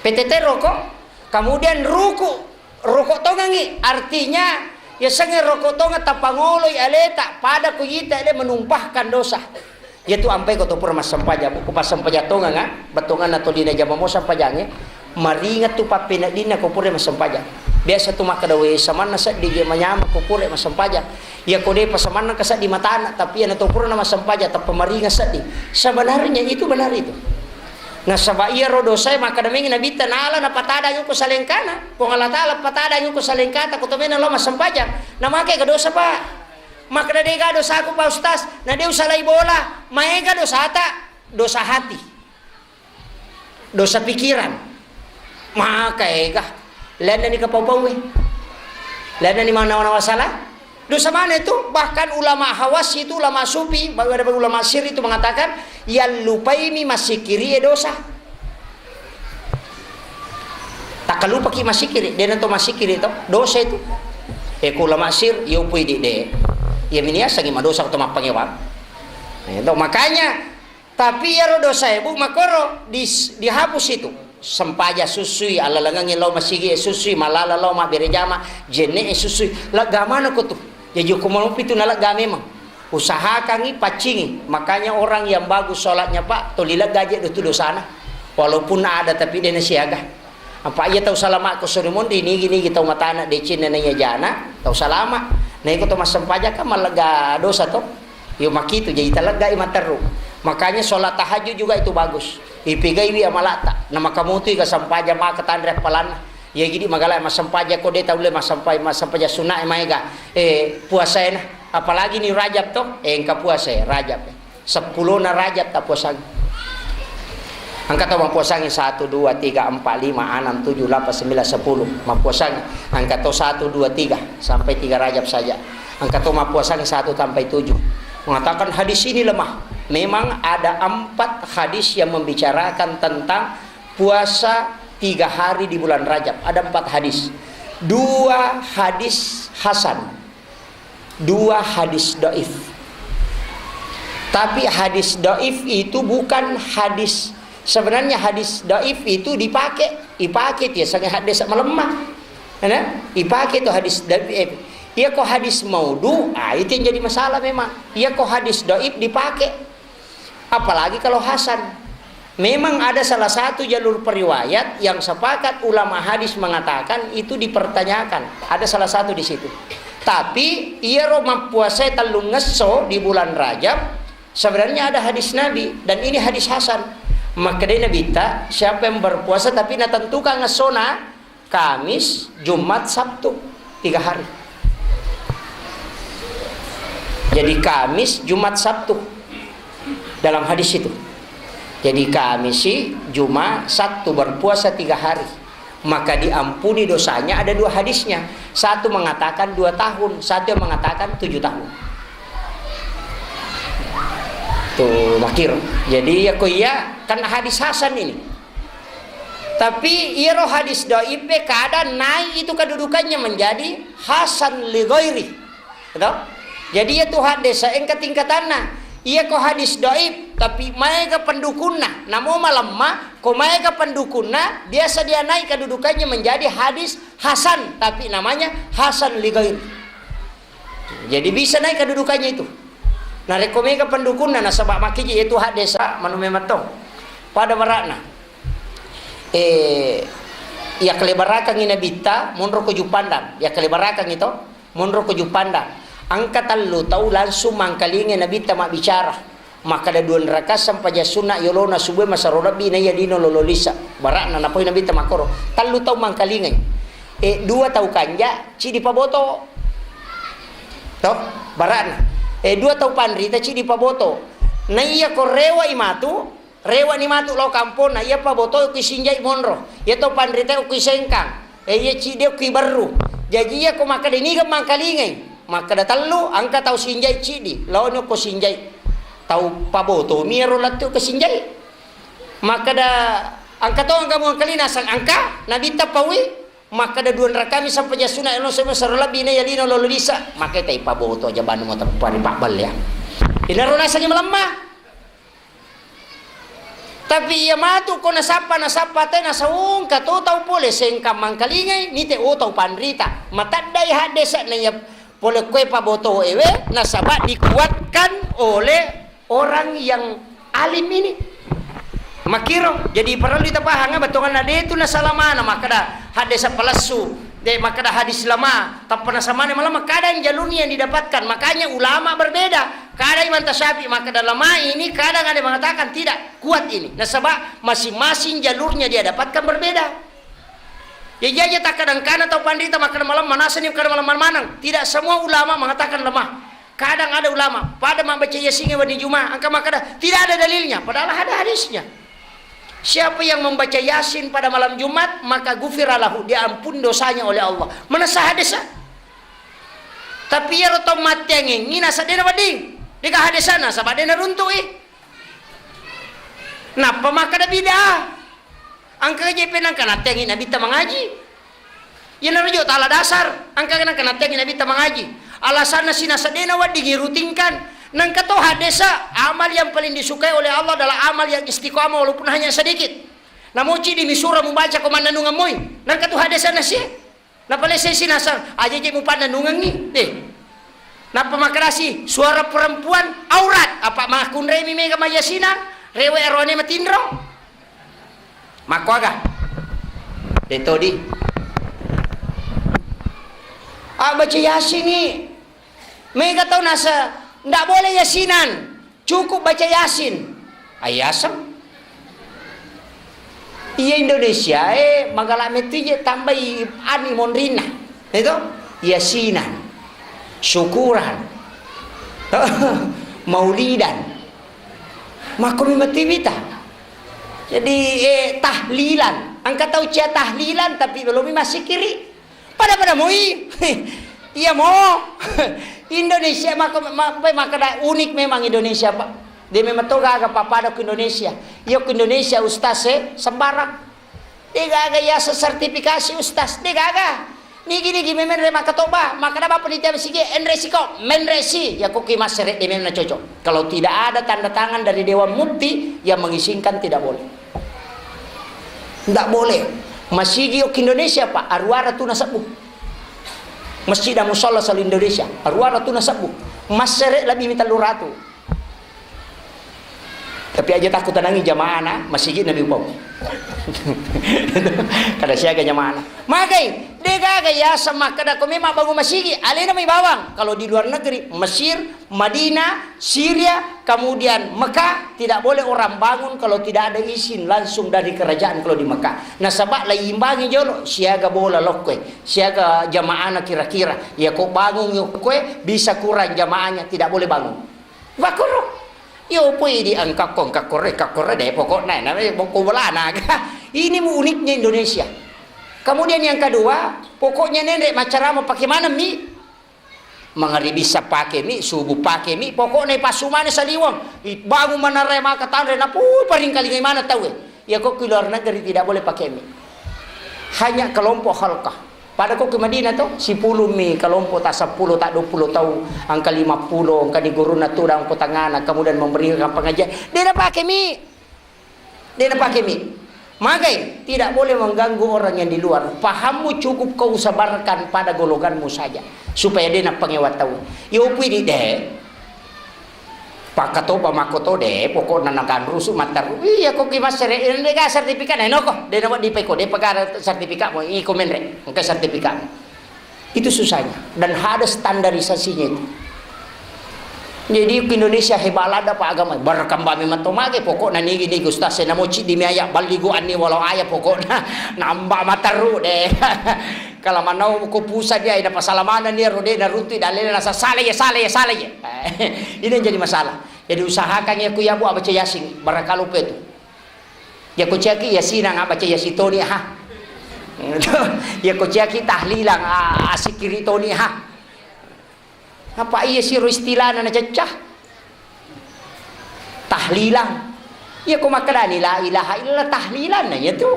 P T T roko, kemudian ruku, roko tongangi, artinya yasengnge roko tonga tapangoloi aleta pada ku ita de menumpahkan dosa. Yatu ampai ko to pura massempajang, ko passempaja tonganga, bettonganna tolina jama mo sempajangnge, maringa tu pappeneddinna ko pura massempajang. Biasa tu makkeda, "We, samanna seddi je manyama ko pura massempajang." Iya ko depa samanna ka seddi matana, tapi iya na to pura na massempajang, tappa maringa seddi. Sebenarnya itu benar itu. Nasaba iyaro dosae makkeda mengi Nabitta, nala napatadang ko salengkana. Puang Allah Taala patadang ko salengkata, ko to mena lo massempajang. Na make ga dosa, Pak? Makkeda, "Dega dosaku, Pak Ustaz." Na de usalai bola, maega dosata, dosa hati. Dosa pikiran. Maka ega. Lainna ni kapau-paue. Lainna ni manawa-nawa salah. Dosa mana itu? Bahkan ulama hawas itu, ulama sufi, bahkan ada ulama sir itu mengatakan, yang lupaimi masikiri e dosa. Takkalupaki masikiri, de na to masikiri to, dosa itu. E, ku ulama sir, yo pui di de. Ya miniasangi madosa atau mappangewang. Itu makanya Tapi iyaro dosae, Bu, makkoro dis-, dihapus itu. Sempaja susui, allalengengngi lao masigi e susui, malala lao mabbere jama, jenne e susui. Lega manako tu. Jaji ko malopi tu nalega memang. Usahakangi paccingi. Makanya orang yang bagus sholatnya, Pak, toli lega je tu dosana. Walaupun ada tapi de na siaga. Apa iya tau salama ko suri monri nigi-nigi tau matana decenna na iya jana, tau salama. Na iko to massempajang kan mallega dosa to. Yo makitu, jadi taleggai matteru. Makanya sholat tahajud juga itu bagus. Ipigaiwi amalata. Na makamutui ga sempajang maka tanre appalanna. Ya gidi magala massempajang ko de taulle massempajang, massempajang sunna e maega. Eh, puasaena. Apalagi ni Rajab to, eh, engka puasa e, Rajab e. Seppulona Rajab tappuasangi. Engka tau mappuasangi satu, dua, tiga, empat, lima, enam, tujuh, delapan, sembilan, sepuluh. Mappuasangi. Engka tau satu, dua, tiga, sampai tiga Rajab saja. Engka tau mappuasangi satu sampai tujuh. Mengatakan hadis ini lemah. Memang ada empat hadis yang membicarakan tentang puasa tiga hari di bulan Rajab. Ada empat hadis. Dua hadis hasan. Dua hadis doif. Tapi hadis doif itu bukan hadis, sebenarnya hadis doif itu dipakai, dipakai itu ya sange hadis melemah. Nah, dipakai itu hadis doif. Iya ko hadis maudu, ah, itu yang jadi masalah memang. Iya ko hadis doif dipakai. Apalagi kalau hasan. Memang ada salah satu jalur periwayat yang sepakat ulama hadis mengatakan itu dipertanyakan. Ada salah satu di situ. Tapi iyaro mappuasai tellungngesso di bulan Rajab, sebenarnya ada hadis Nabi dan ini hadis hasan. Makkedai Nabitta, siapa yang berpuasa tapi natentukan ngessona, Kamis, Jumat, Sabtu, tiga hari. Jadi Kamis, Jumat, Sabtu dalam hadis itu. Jadi Kamis, Jumat, Sabtu berpuasa tiga hari, maka diampuni dosanya. Ada dua hadisnya. Satu mengatakan dua tahun, satu yang mengatakan tujuh tahun. Tuh, makir. Jadi ya ko iya kan hadis hasan ini. Tapi iyaro hadis doif e kada naik itu kedudukannya menjadi hasan li ghairi. Gitu? Jadi iya tu hadis engka tingkatanna. Iya ko hadis doif tapi maega pendukunna, namo malemma, ko maega pendukunna biasa dia naik kedudukannya menjadi hadis hasan tapi namanya hasan li ghairi. Jadi bisa naik kedudukannya itu. Narekko mega pendukunna nasaba makkiji itu hadis manu memang to. Pada barakna. Eh, yakkalebbarakangngi Nabitta, monro ko Juppandang. Yakkalebbarakangngi to, monro ko Juppandang. Engka tellu tau langsung mangkalingai Nabitta mabbicara. Makkeda dua rakaat sempajang sunna yolona subuh masero lebbi naiya lino lolo lisa. Bara'na napoi Nabitta makkoro. Tellu tau mangkalingai. Eh, dua tau kanja, cidi paboto. To, bara'na. Eh, dua tau panrita, cidi paboto. Naiya ko rewa i matu, Rewani matu lao kamponna, iya paboto okki sinjai monro. Iya to panrita okki sengkang. Eh, iya cidi okki berru. Jaji iya ko makkeda niga mangkalingai. Makkeda tellu, engka tau sinjai cidi. Laoni okko sinjai. Tau paboto mi ero lettu ke sinjai. Makkeda engka to engka mangkalinga naseng engka, Nabitta paui. Makkeda dua rakami sempajang sunna elo sebe sero lebbi naiya lino lolo lisa. Makkeda tai paboto aja banu mo tempa ri pabballe ya. Inaro nasengi melemma. Tapi iya matu ko nasappa, nasappa te nasaungka to tau pole sengkang mangkalingai, nite o tau panrita. Mataddai haddesa naiya pole koe paboto ewe, nasaba dikuatkan oleh orang yang alim ini. Makiro, jadi parellu tapahang, bettuanna de tu nasalamana, makkeda haddesa palessu, de makkeda hadis lama, tappa nasamane malamma, kadang jalurnya yang didapatkan. Makanya ulama berbeda. Kadang Imam Tasyafi makkeda lemah ini, kadang ada yang mengatakan tidak kuat ini. Nasaba masing-masing jalurnya dia dapatkan berbeda. Ya, iya, iya, takkadang kana tau panrita makkeda malemma, nasani makkeda malemma maneng. Tidak semua ulama mengatakan lemah. Kadang ada ulama, pada mabbaca Yasin wedding Jumat, engka makkeda tidak ada dalilnya, padahal ada hadisnya. Siapa yang membaca Yasin pada malam Jumat, maka gufira lahu, diampun dosanya oleh Allah. Manessa hadis. Tapi iyaro tau matteangengngi naseddena wedding. Dega hadesana, saba dena runtu'i. Nappa makkeda bid'ah. Engka je penangka natteangi Nabitta mangaji. Iyanaro jo tala dasar, engka nangka natteangi Nabitta mangaji. Alasanna sinaseddena wedding irutingkan. Nangka to haddesa, amal yang paling disukai oleh Allah adalah amal yang istiqamah walaupun hanya sedikit. Namoci di misura mubaca ko mannanungeng moi. Nangka to haddesa nasie. Napalesai sinasang, aja je mupannanungengi. Eh. Nappa makkedasi, suara perempuan aurat. Apa makkunremi mega mayasinang, rewe arone matinro. Makkuaga? De todi. Ah, baca Yasin ni. Mega tau nasa, ndak boleh yasinan. Cukup baca Yasin. Ayaseng. Iya Indonesia, eh, magala metu je tambai ani monrinna. Itu? Yasinan. Syukuran. Maulidan. Makko mi mati bita. Jadi, eh, tahlilan. Engka tau cia tahlilan, tapi belum masih kiri. Pada-pada moi. Iya mo. Indonesia maka ma-, ma-, makkeda unik memang Indonesia, Pak. De memang to gaga pappada ku Indonesia. Iya ku Indonesia ustaz e sembarang. De gaga iya se-, sertifikasi ustaz. De gaga. Nigi-nigi memenre makkatoba, makkeda bapa panitia masigi, enre siko, menre si. Ya ko ki massere de memang cocok. Kalau tidak ada tanda tangan dari Dewan Mufti yang mengizinkan tidak boleh. Ndak boleh. Masigi okki Indonesia, Pak, aruara tu nasebbu. Masjid dan musalla selalu Indonesia, aruara tu nasebbu. Massere lebih mi tellu ratu. Tapi aja takut tenangi jamaah na masigi nabi upau. Kada siaga jamaah na. Magai, de gaga yaseng makkeda ko memang bangun masigi, alena mai bawang. Kalau di luar negeri, Mesir, Madinah, Syria, kemudian Mekah, tidak boleh orang bangun kalau tidak ada izin langsung dari kerajaan kalau di Mekah. Nasaba laimbangi jolo, siaga bola lokkoe, siaga jamaahna kira-kira. Ya ko bangun yokkoe, bisa kurang jamaahnya, tidak boleh bangun. Wakoro. Yo pui di engkakko, engkakko re, engkakko re, de pokokna, na, boko bolana. Ini mu uniknya Indonesia. Kemudian yang kedua, pokoknya nende macarama pakai mana mi? Mangaribissa pake mi, subuh pake mi, pokokna ipassu maneng saliweng, ibangun manarre maka tanre, napui paringkalingai maneng tauwe. Iya ko ki luar negeri tidak boleh pake mi. Hanya kelompok halkah. Pada ko ki Madinah to, sipulung mi kelompok, tak sepuluh, tak dua puluh tau, angka lima puluh, angka di gurunna tudang ko tangana, kemudian memberikan pengajian. De napake mi. De napake mi. Magai, tidak boleh mengganggu orang yang di luar. Pahammu cukup kau sebarkan pada golonganmu saja. Supaya de napangewa tau. Yo pui di de. Pakkatoba makkoto de, pokokna naganrusu matteru. Iya, ko ki massere, eh, de ga sertifikat, eh, noko, de nawedding peko, de pegara sertifikatmu, iko menre, engka sertifikatmu. Itu susahnya. Dan ada standarisasinya itu. Jadi, Indonesia hebat ladda, Pak, agama. Berkembang memang to mage, pokokna nigi, nigi, ustaz, saya namo cik di miaya, baligu anni walau ayah, pokokna nambah matteru de. Kalau manau ko pusat dia, ina pasala mana nia, rode na runtu, dalele nasa, salah ya, salah ya, salah ya. Ini yang jadi masalah. Jadi usahakan ya ku ya, Bu, baca Yasin, barakalu pe tu. Ya ko ciaki Yasinang, baca Yasin toni, ha. Ya ko ciaki tahlilang, a-, asikiri toni, ha. Apa iya siro istilahna na cecca? Tahlilang. Iya ko makkedani la ilaha illallah, tahlilan na iya tu.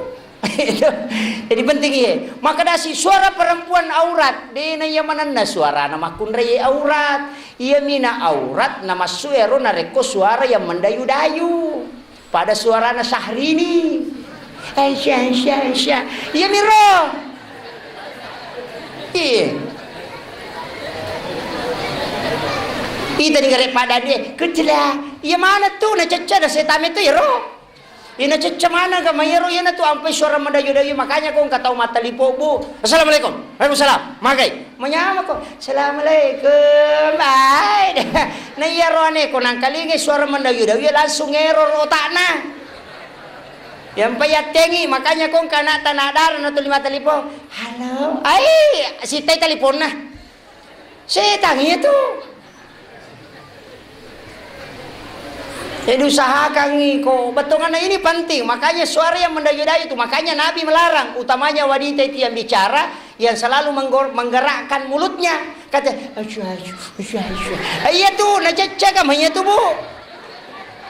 Jadi penting iya. Makkedasi suara perempuan aurat, dena iya manenna suarana makkunrai aurat. Iya mina aurat na massu ero narekko suara yang mendayu-dayu. Pada suarana Syahrini. Aisyah, Aisyah, Aisyah. Iya miro. Iya. Ita di gare pada dia, kecela. Iya mana tu na cecca na setame tu ero. Ina cecca mana ga mayero, iyana tu ampai suara mendayu-dayu, makanya ko engka tau mattalipo, Bu. Assalamualaikum. Waalaikumsalam. Magai. Manyamako, "Assalamualaikum, bye." Na iyaro ane ko nangkalingai suara mendayu-dayu, langsung error otakna. Yampa yattengi, makanya ko engka anakta na dara na tuli mattalipo, "Halo." Ai, sitai taliponna. Setang iya tu. Jadi usahakan ko bettuanna ini penting. Makanya suara yang mendayu-dayu itu. Makanya Nabi melarang, utamanya wanita itu yang bicara, yang selalu menggor-, menggerakkan mulutnya. Kata, "Asyhadu, asyhadu." Eh, iya tu, na cecca ka, iya tu, Bu.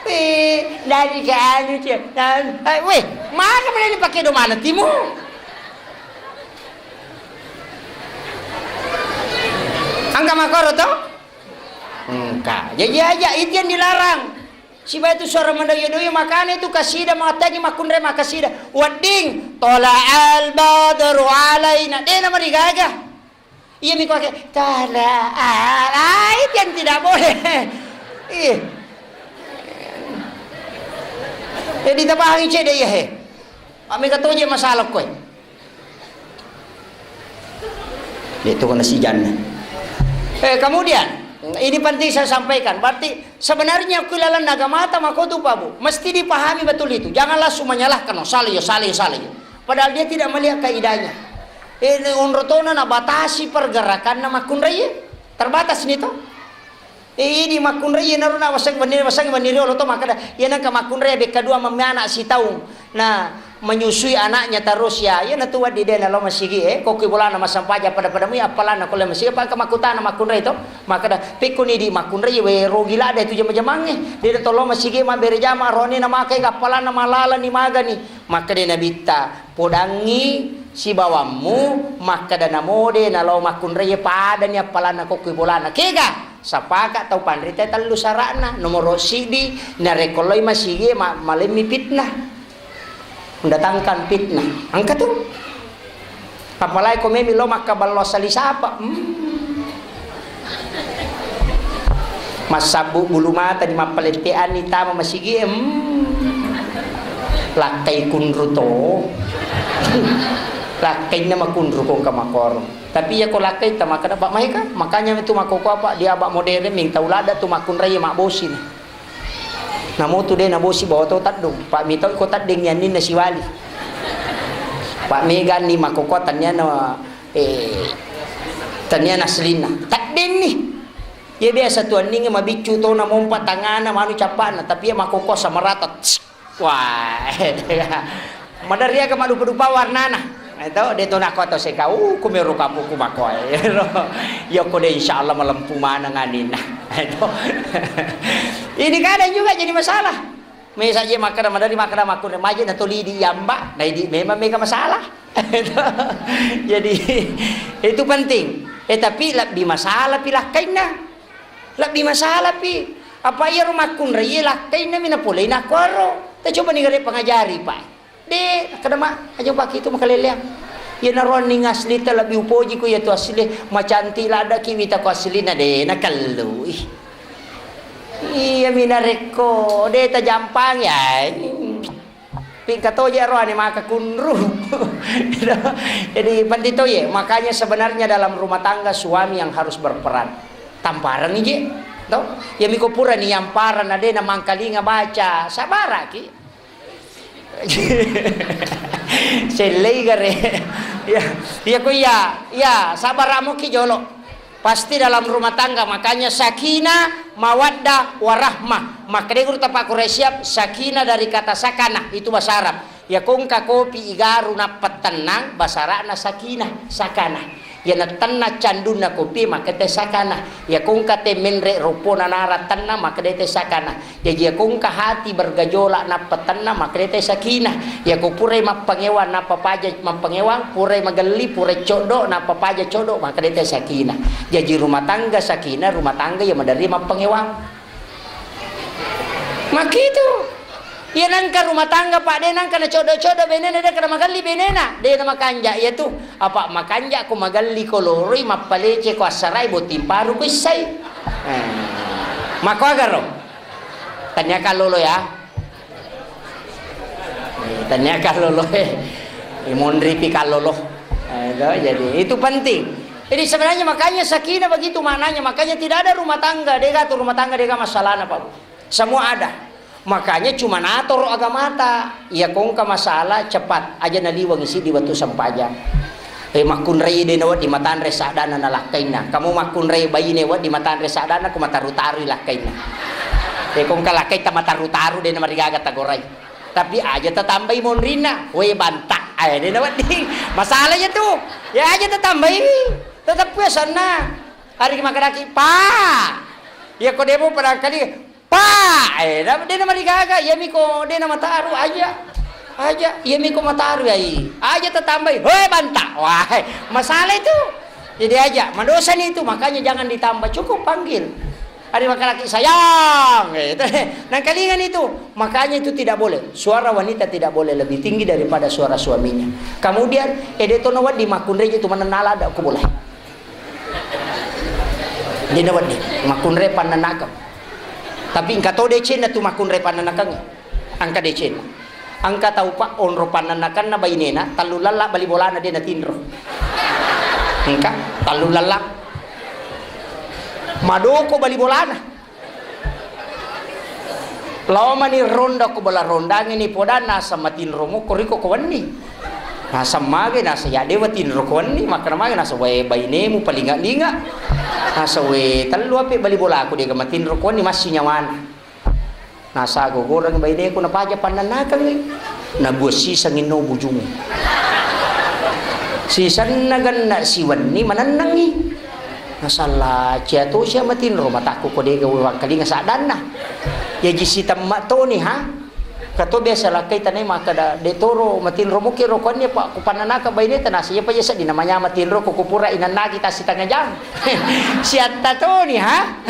Eh, dari ke anu, Cek. Dan, eh, weh, mana mana dipakai do mana timu? Engka makoro to? Engka. Jadi aja itu yang dilarang. Siba itu suara mendoyo-doyo, makanya itu kasida matagi makunre makasida. Wedding, "Tola'al badru alaina." Dena marigaga. Iya mi kuake, "Tola'al." Ah, itu yang tidak boleh. Iya. Jadi tapahangi cede iya he. Pak mega toje masalah koe. Itu kena sijanna. Eh, kemudian, ini penting saya sampaikan. Berarti sebenarnya ku lalan agamata makotu, Pak Bu. Mesti dipahami betul itu. Jangan langsung menyalahkan, "Oh, salah yo, salah yo, salah yo." Padahal dia tidak melihat kaidahnya. Eh, ini onrotona na batasi pergerakanna makunrai. Terbatas nih toh. Eh, idi makkunrai naro na waseng wenni, waseng wenni riolo to makkeda, iya nengka makkunrai bekka dua memme anak sitaung. Nah, menyusui anaknya terus ya. Iya natu waddi de nalo masigi e, kokki bolana massempajang pada-pada mui appalanna kolle masigi, apa engka makkutana makkunrai to? Makkeda, "Pekkoni di makkunrai we rogi lada itu jama-jamangnge. De tolo masigi mabbere jama roni na makai appalanna malala ni magani." Makkeda Nabitta, "Podangngi sibawammu makkeda namo de nalo makkunrai padani appalanna kokki bolana." Kega? Sapaka tau panrita tellu sara'na. Nomoro siddi, narekko loi masigi ma-, malemmi fitnah. Mendatangkan fitnah. Engka tu. Apalagi ko memi lo makkaballo asali sapa. Hmm. Massabbu bulu mata di mappaletteanni tama masigi. Hmm. Lakkai kunru to. Lakkainna makunru ko engka makoro. Tapi iya ko lakkai ta makkeda, "Pak, maega?" Makanya itu makkokkoe, Pak, di abad modern ming tau ladda tu makkunrai mabbosi ni. Namo tu de nabosi bawa to teddung. Pak, mitau ko tedding ni anninna siwali. Pak, mega ni makkokkoe tanniana, eh, tanniana aslinna. Tedding ni. Iya biasa tu anningnge mabiccu to namompa tangana manu cappana, tapi iya makkokkoe sama rata. Wah, maderri aga maddupa-dupa warnana. Eto, de to nako to seka, uh, kumero kapuku makoe. Yoko de insyaallah malempu maneng aninna. Eto. Ini kadang juga jadi masalah. Mesa je makkeda, maderri makkeda, makkunre maje na toli di yamba, na idi memang mega masalah. Eto. Jadi, itu penting. Eh, tapi lebbi masalah pi lakkainna. Lebbi masalah pi. Apa iyaro makkunrai lakkainna mi napolei nakkuaro. Ta coba ni gare pangajari, Pak. De, kada ma, aja Pak itu makaleleang. Iya naroanning aslita lebbi upoji ko iya tu asli, macantik ladda ki wita ko aslina de, nakellui. Iya, mi narekko de' tajampangi, ai. Pingka toje' roane maka kunru. Jadi, penting toje'. Makanya sebenarnya dalam rumah tangga suami yang harus berperan. Tamparang ije, to? Ya, miko pura ni yamparang na de' na mangkalinga baca, sabaraki. Sellei gare. Ya, ya ko iya, ya, sabaramo ki jolo. Pasti dalam rumah tangga, makanya sakinah, mawaddah, warahmah. Makkeda guru tapa Quraisyab, sakinah dari kata sakanah, itu bahasa Arab. Ya ko engka kopi igaru nappa tennang, bahasa Arabna sakinah, sakanah. Ya na tenna candunna kopi, makkeda sakanah. Ya ko engka te menre' ropona nara tennang, makkeda te sakanah. Jaji, ya ko engka hati bergejolak nappa tenna, makkeda te sakinah. Ya ko purai mappangewang nappa paja mappangewang, purai magelli, purai coddo nappa paja coddo, makkeda te sakinah. Jaji, rumah tangga sakinah, rumah tangga ya maderri mappangewang. Makitu. Ya nangka rumah tangga, Pak, de' nangka na coddo-coddo benena, de' kada magelli benena, de' na makanja', ya tu. Apa makanja' ko magelli ko loroi, mappalece ko assarai, botting paru ko issai. Eh. Mako agaro. Tania kallolo ya. Eh, tania kallolo, eh. Eh, monri pi kallolo. Eh, itu, jadi itu penting. Jadi sebenarnya makanya sakinah begitu maknanya. Makanya tidak ada rumah tangga, de' gaga tu rumah tangga, de' gaga masalahna, Pak Bu. Semua ada. Makanya cuma natoro agamata. Iya ko engka masalah cepat aja naliweng isi di waktu sempajang. Eh, makkunrai de' nawedding matanre saddanna na lakkainna. Kamu makkunrai baine wedding matanre saddanna, ko mataru-tarui lakkainna. Eh, ko engka lakkaita mataru-taru de' namarigaga tagorai. Tapi aja tatambai monrinna, we banta. Eh, de' nawedding. Masalah ya tu. Ya aja tatambai. Tetap puasanna. Hari makadaki, "Pak." Ya ko de' mo padangkali, "Pak!" Eh, na-, de' namarigaga, iya miko de' namataru, aja. Aja, iya miko mataru, ai. Aja tatambai, "Hoi, banta." Wah, masalah itu. Jadi aja, madosani itu, makanya jangan ditambah, cukup panggil. Ada makalaki, "Sayang," gitu. Nangkalingan itu, makanya itu tidak boleh. Suara wanita tidak boleh lebih tinggi daripada suara suaminya. Kemudian, eh, de' tono wedding makkunrai itu manennala ada aku boleh. De' nawedding makkunrai pannanakeng. Tapi engka to decenna tu makkunrai pannanakeng. Engka decenna. Engka tau, Pak, onro pannanakenna bainena, tellu lella bali bolana de' natinro. Engka tellu lella. Madoko bali bolana. Lao mani ronda ko bala rondangngi ni podanna, asa matinro mukko riko ko wenni. Nasa mage, nasa ya de' watinro ko wenni, makkana mage, nasa wae bainemu palinga-linga. Nasa we tellu ape bali bolaku de' ga matinro ko wenni, massi nyawana. Nasa gogoreng baineku napaja pannanakengngi. Nabuang sisengngi no bujung. Sisenna genna siwenni manennengngi. Nasalla cia to sia matinro matakku ko de' ga uwangkalinga saddanna. Jaji sitemma toni, ha? Kato biasa lakkai tanai makkeda, "De' toro matinro muki ro kuanni, Pak, ku pannanaka baineta." Nasa iya pa iya sedding namanya matinro ko kupura inennaki tasitangnga jang. Siatta toni, ha?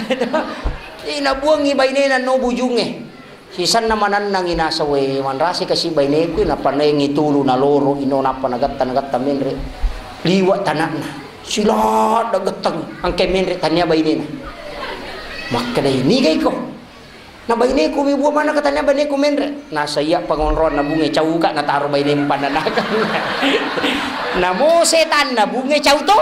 Ina buangngi bainena no bujungnge. Sisenna manennangngi nasa, "We, manrasi kasi baineku, nappa naengngi tulu naloro ino nappa nagatta, nagatta menre'. Liwa' tana'na. Siladda getteng, engkai menre' tania bainena." Makkedai, "Niga iko?" "Na baineku mi bua manaka tania baineku menre'." Nasa iya pangonroanna bunge cauka nataro bainemu pannanaka. Namo setanna bunge cau to.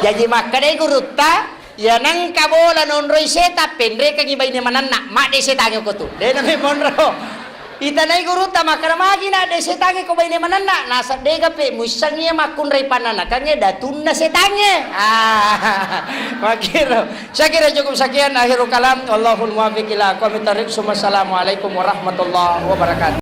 Jaji makkedai gurutta, "Iya nengka bola nonroi setang, penrekengngi baine manenna, madde setangnge ko tu." De' name monro. Itanai gurutta makkeda, "Magi na de' setangnge ko baine manenna?" Nasa, "De' gape muissengngi iya makkunrai pannanakengnge datunna setangnge." Ah, makkiro. Saya kira cukup sekian, akhirul kalam. Wallahul muwaffiq ila aqwamit thariq. Summa assalamualaikum warahmatullahi wabarakatuh.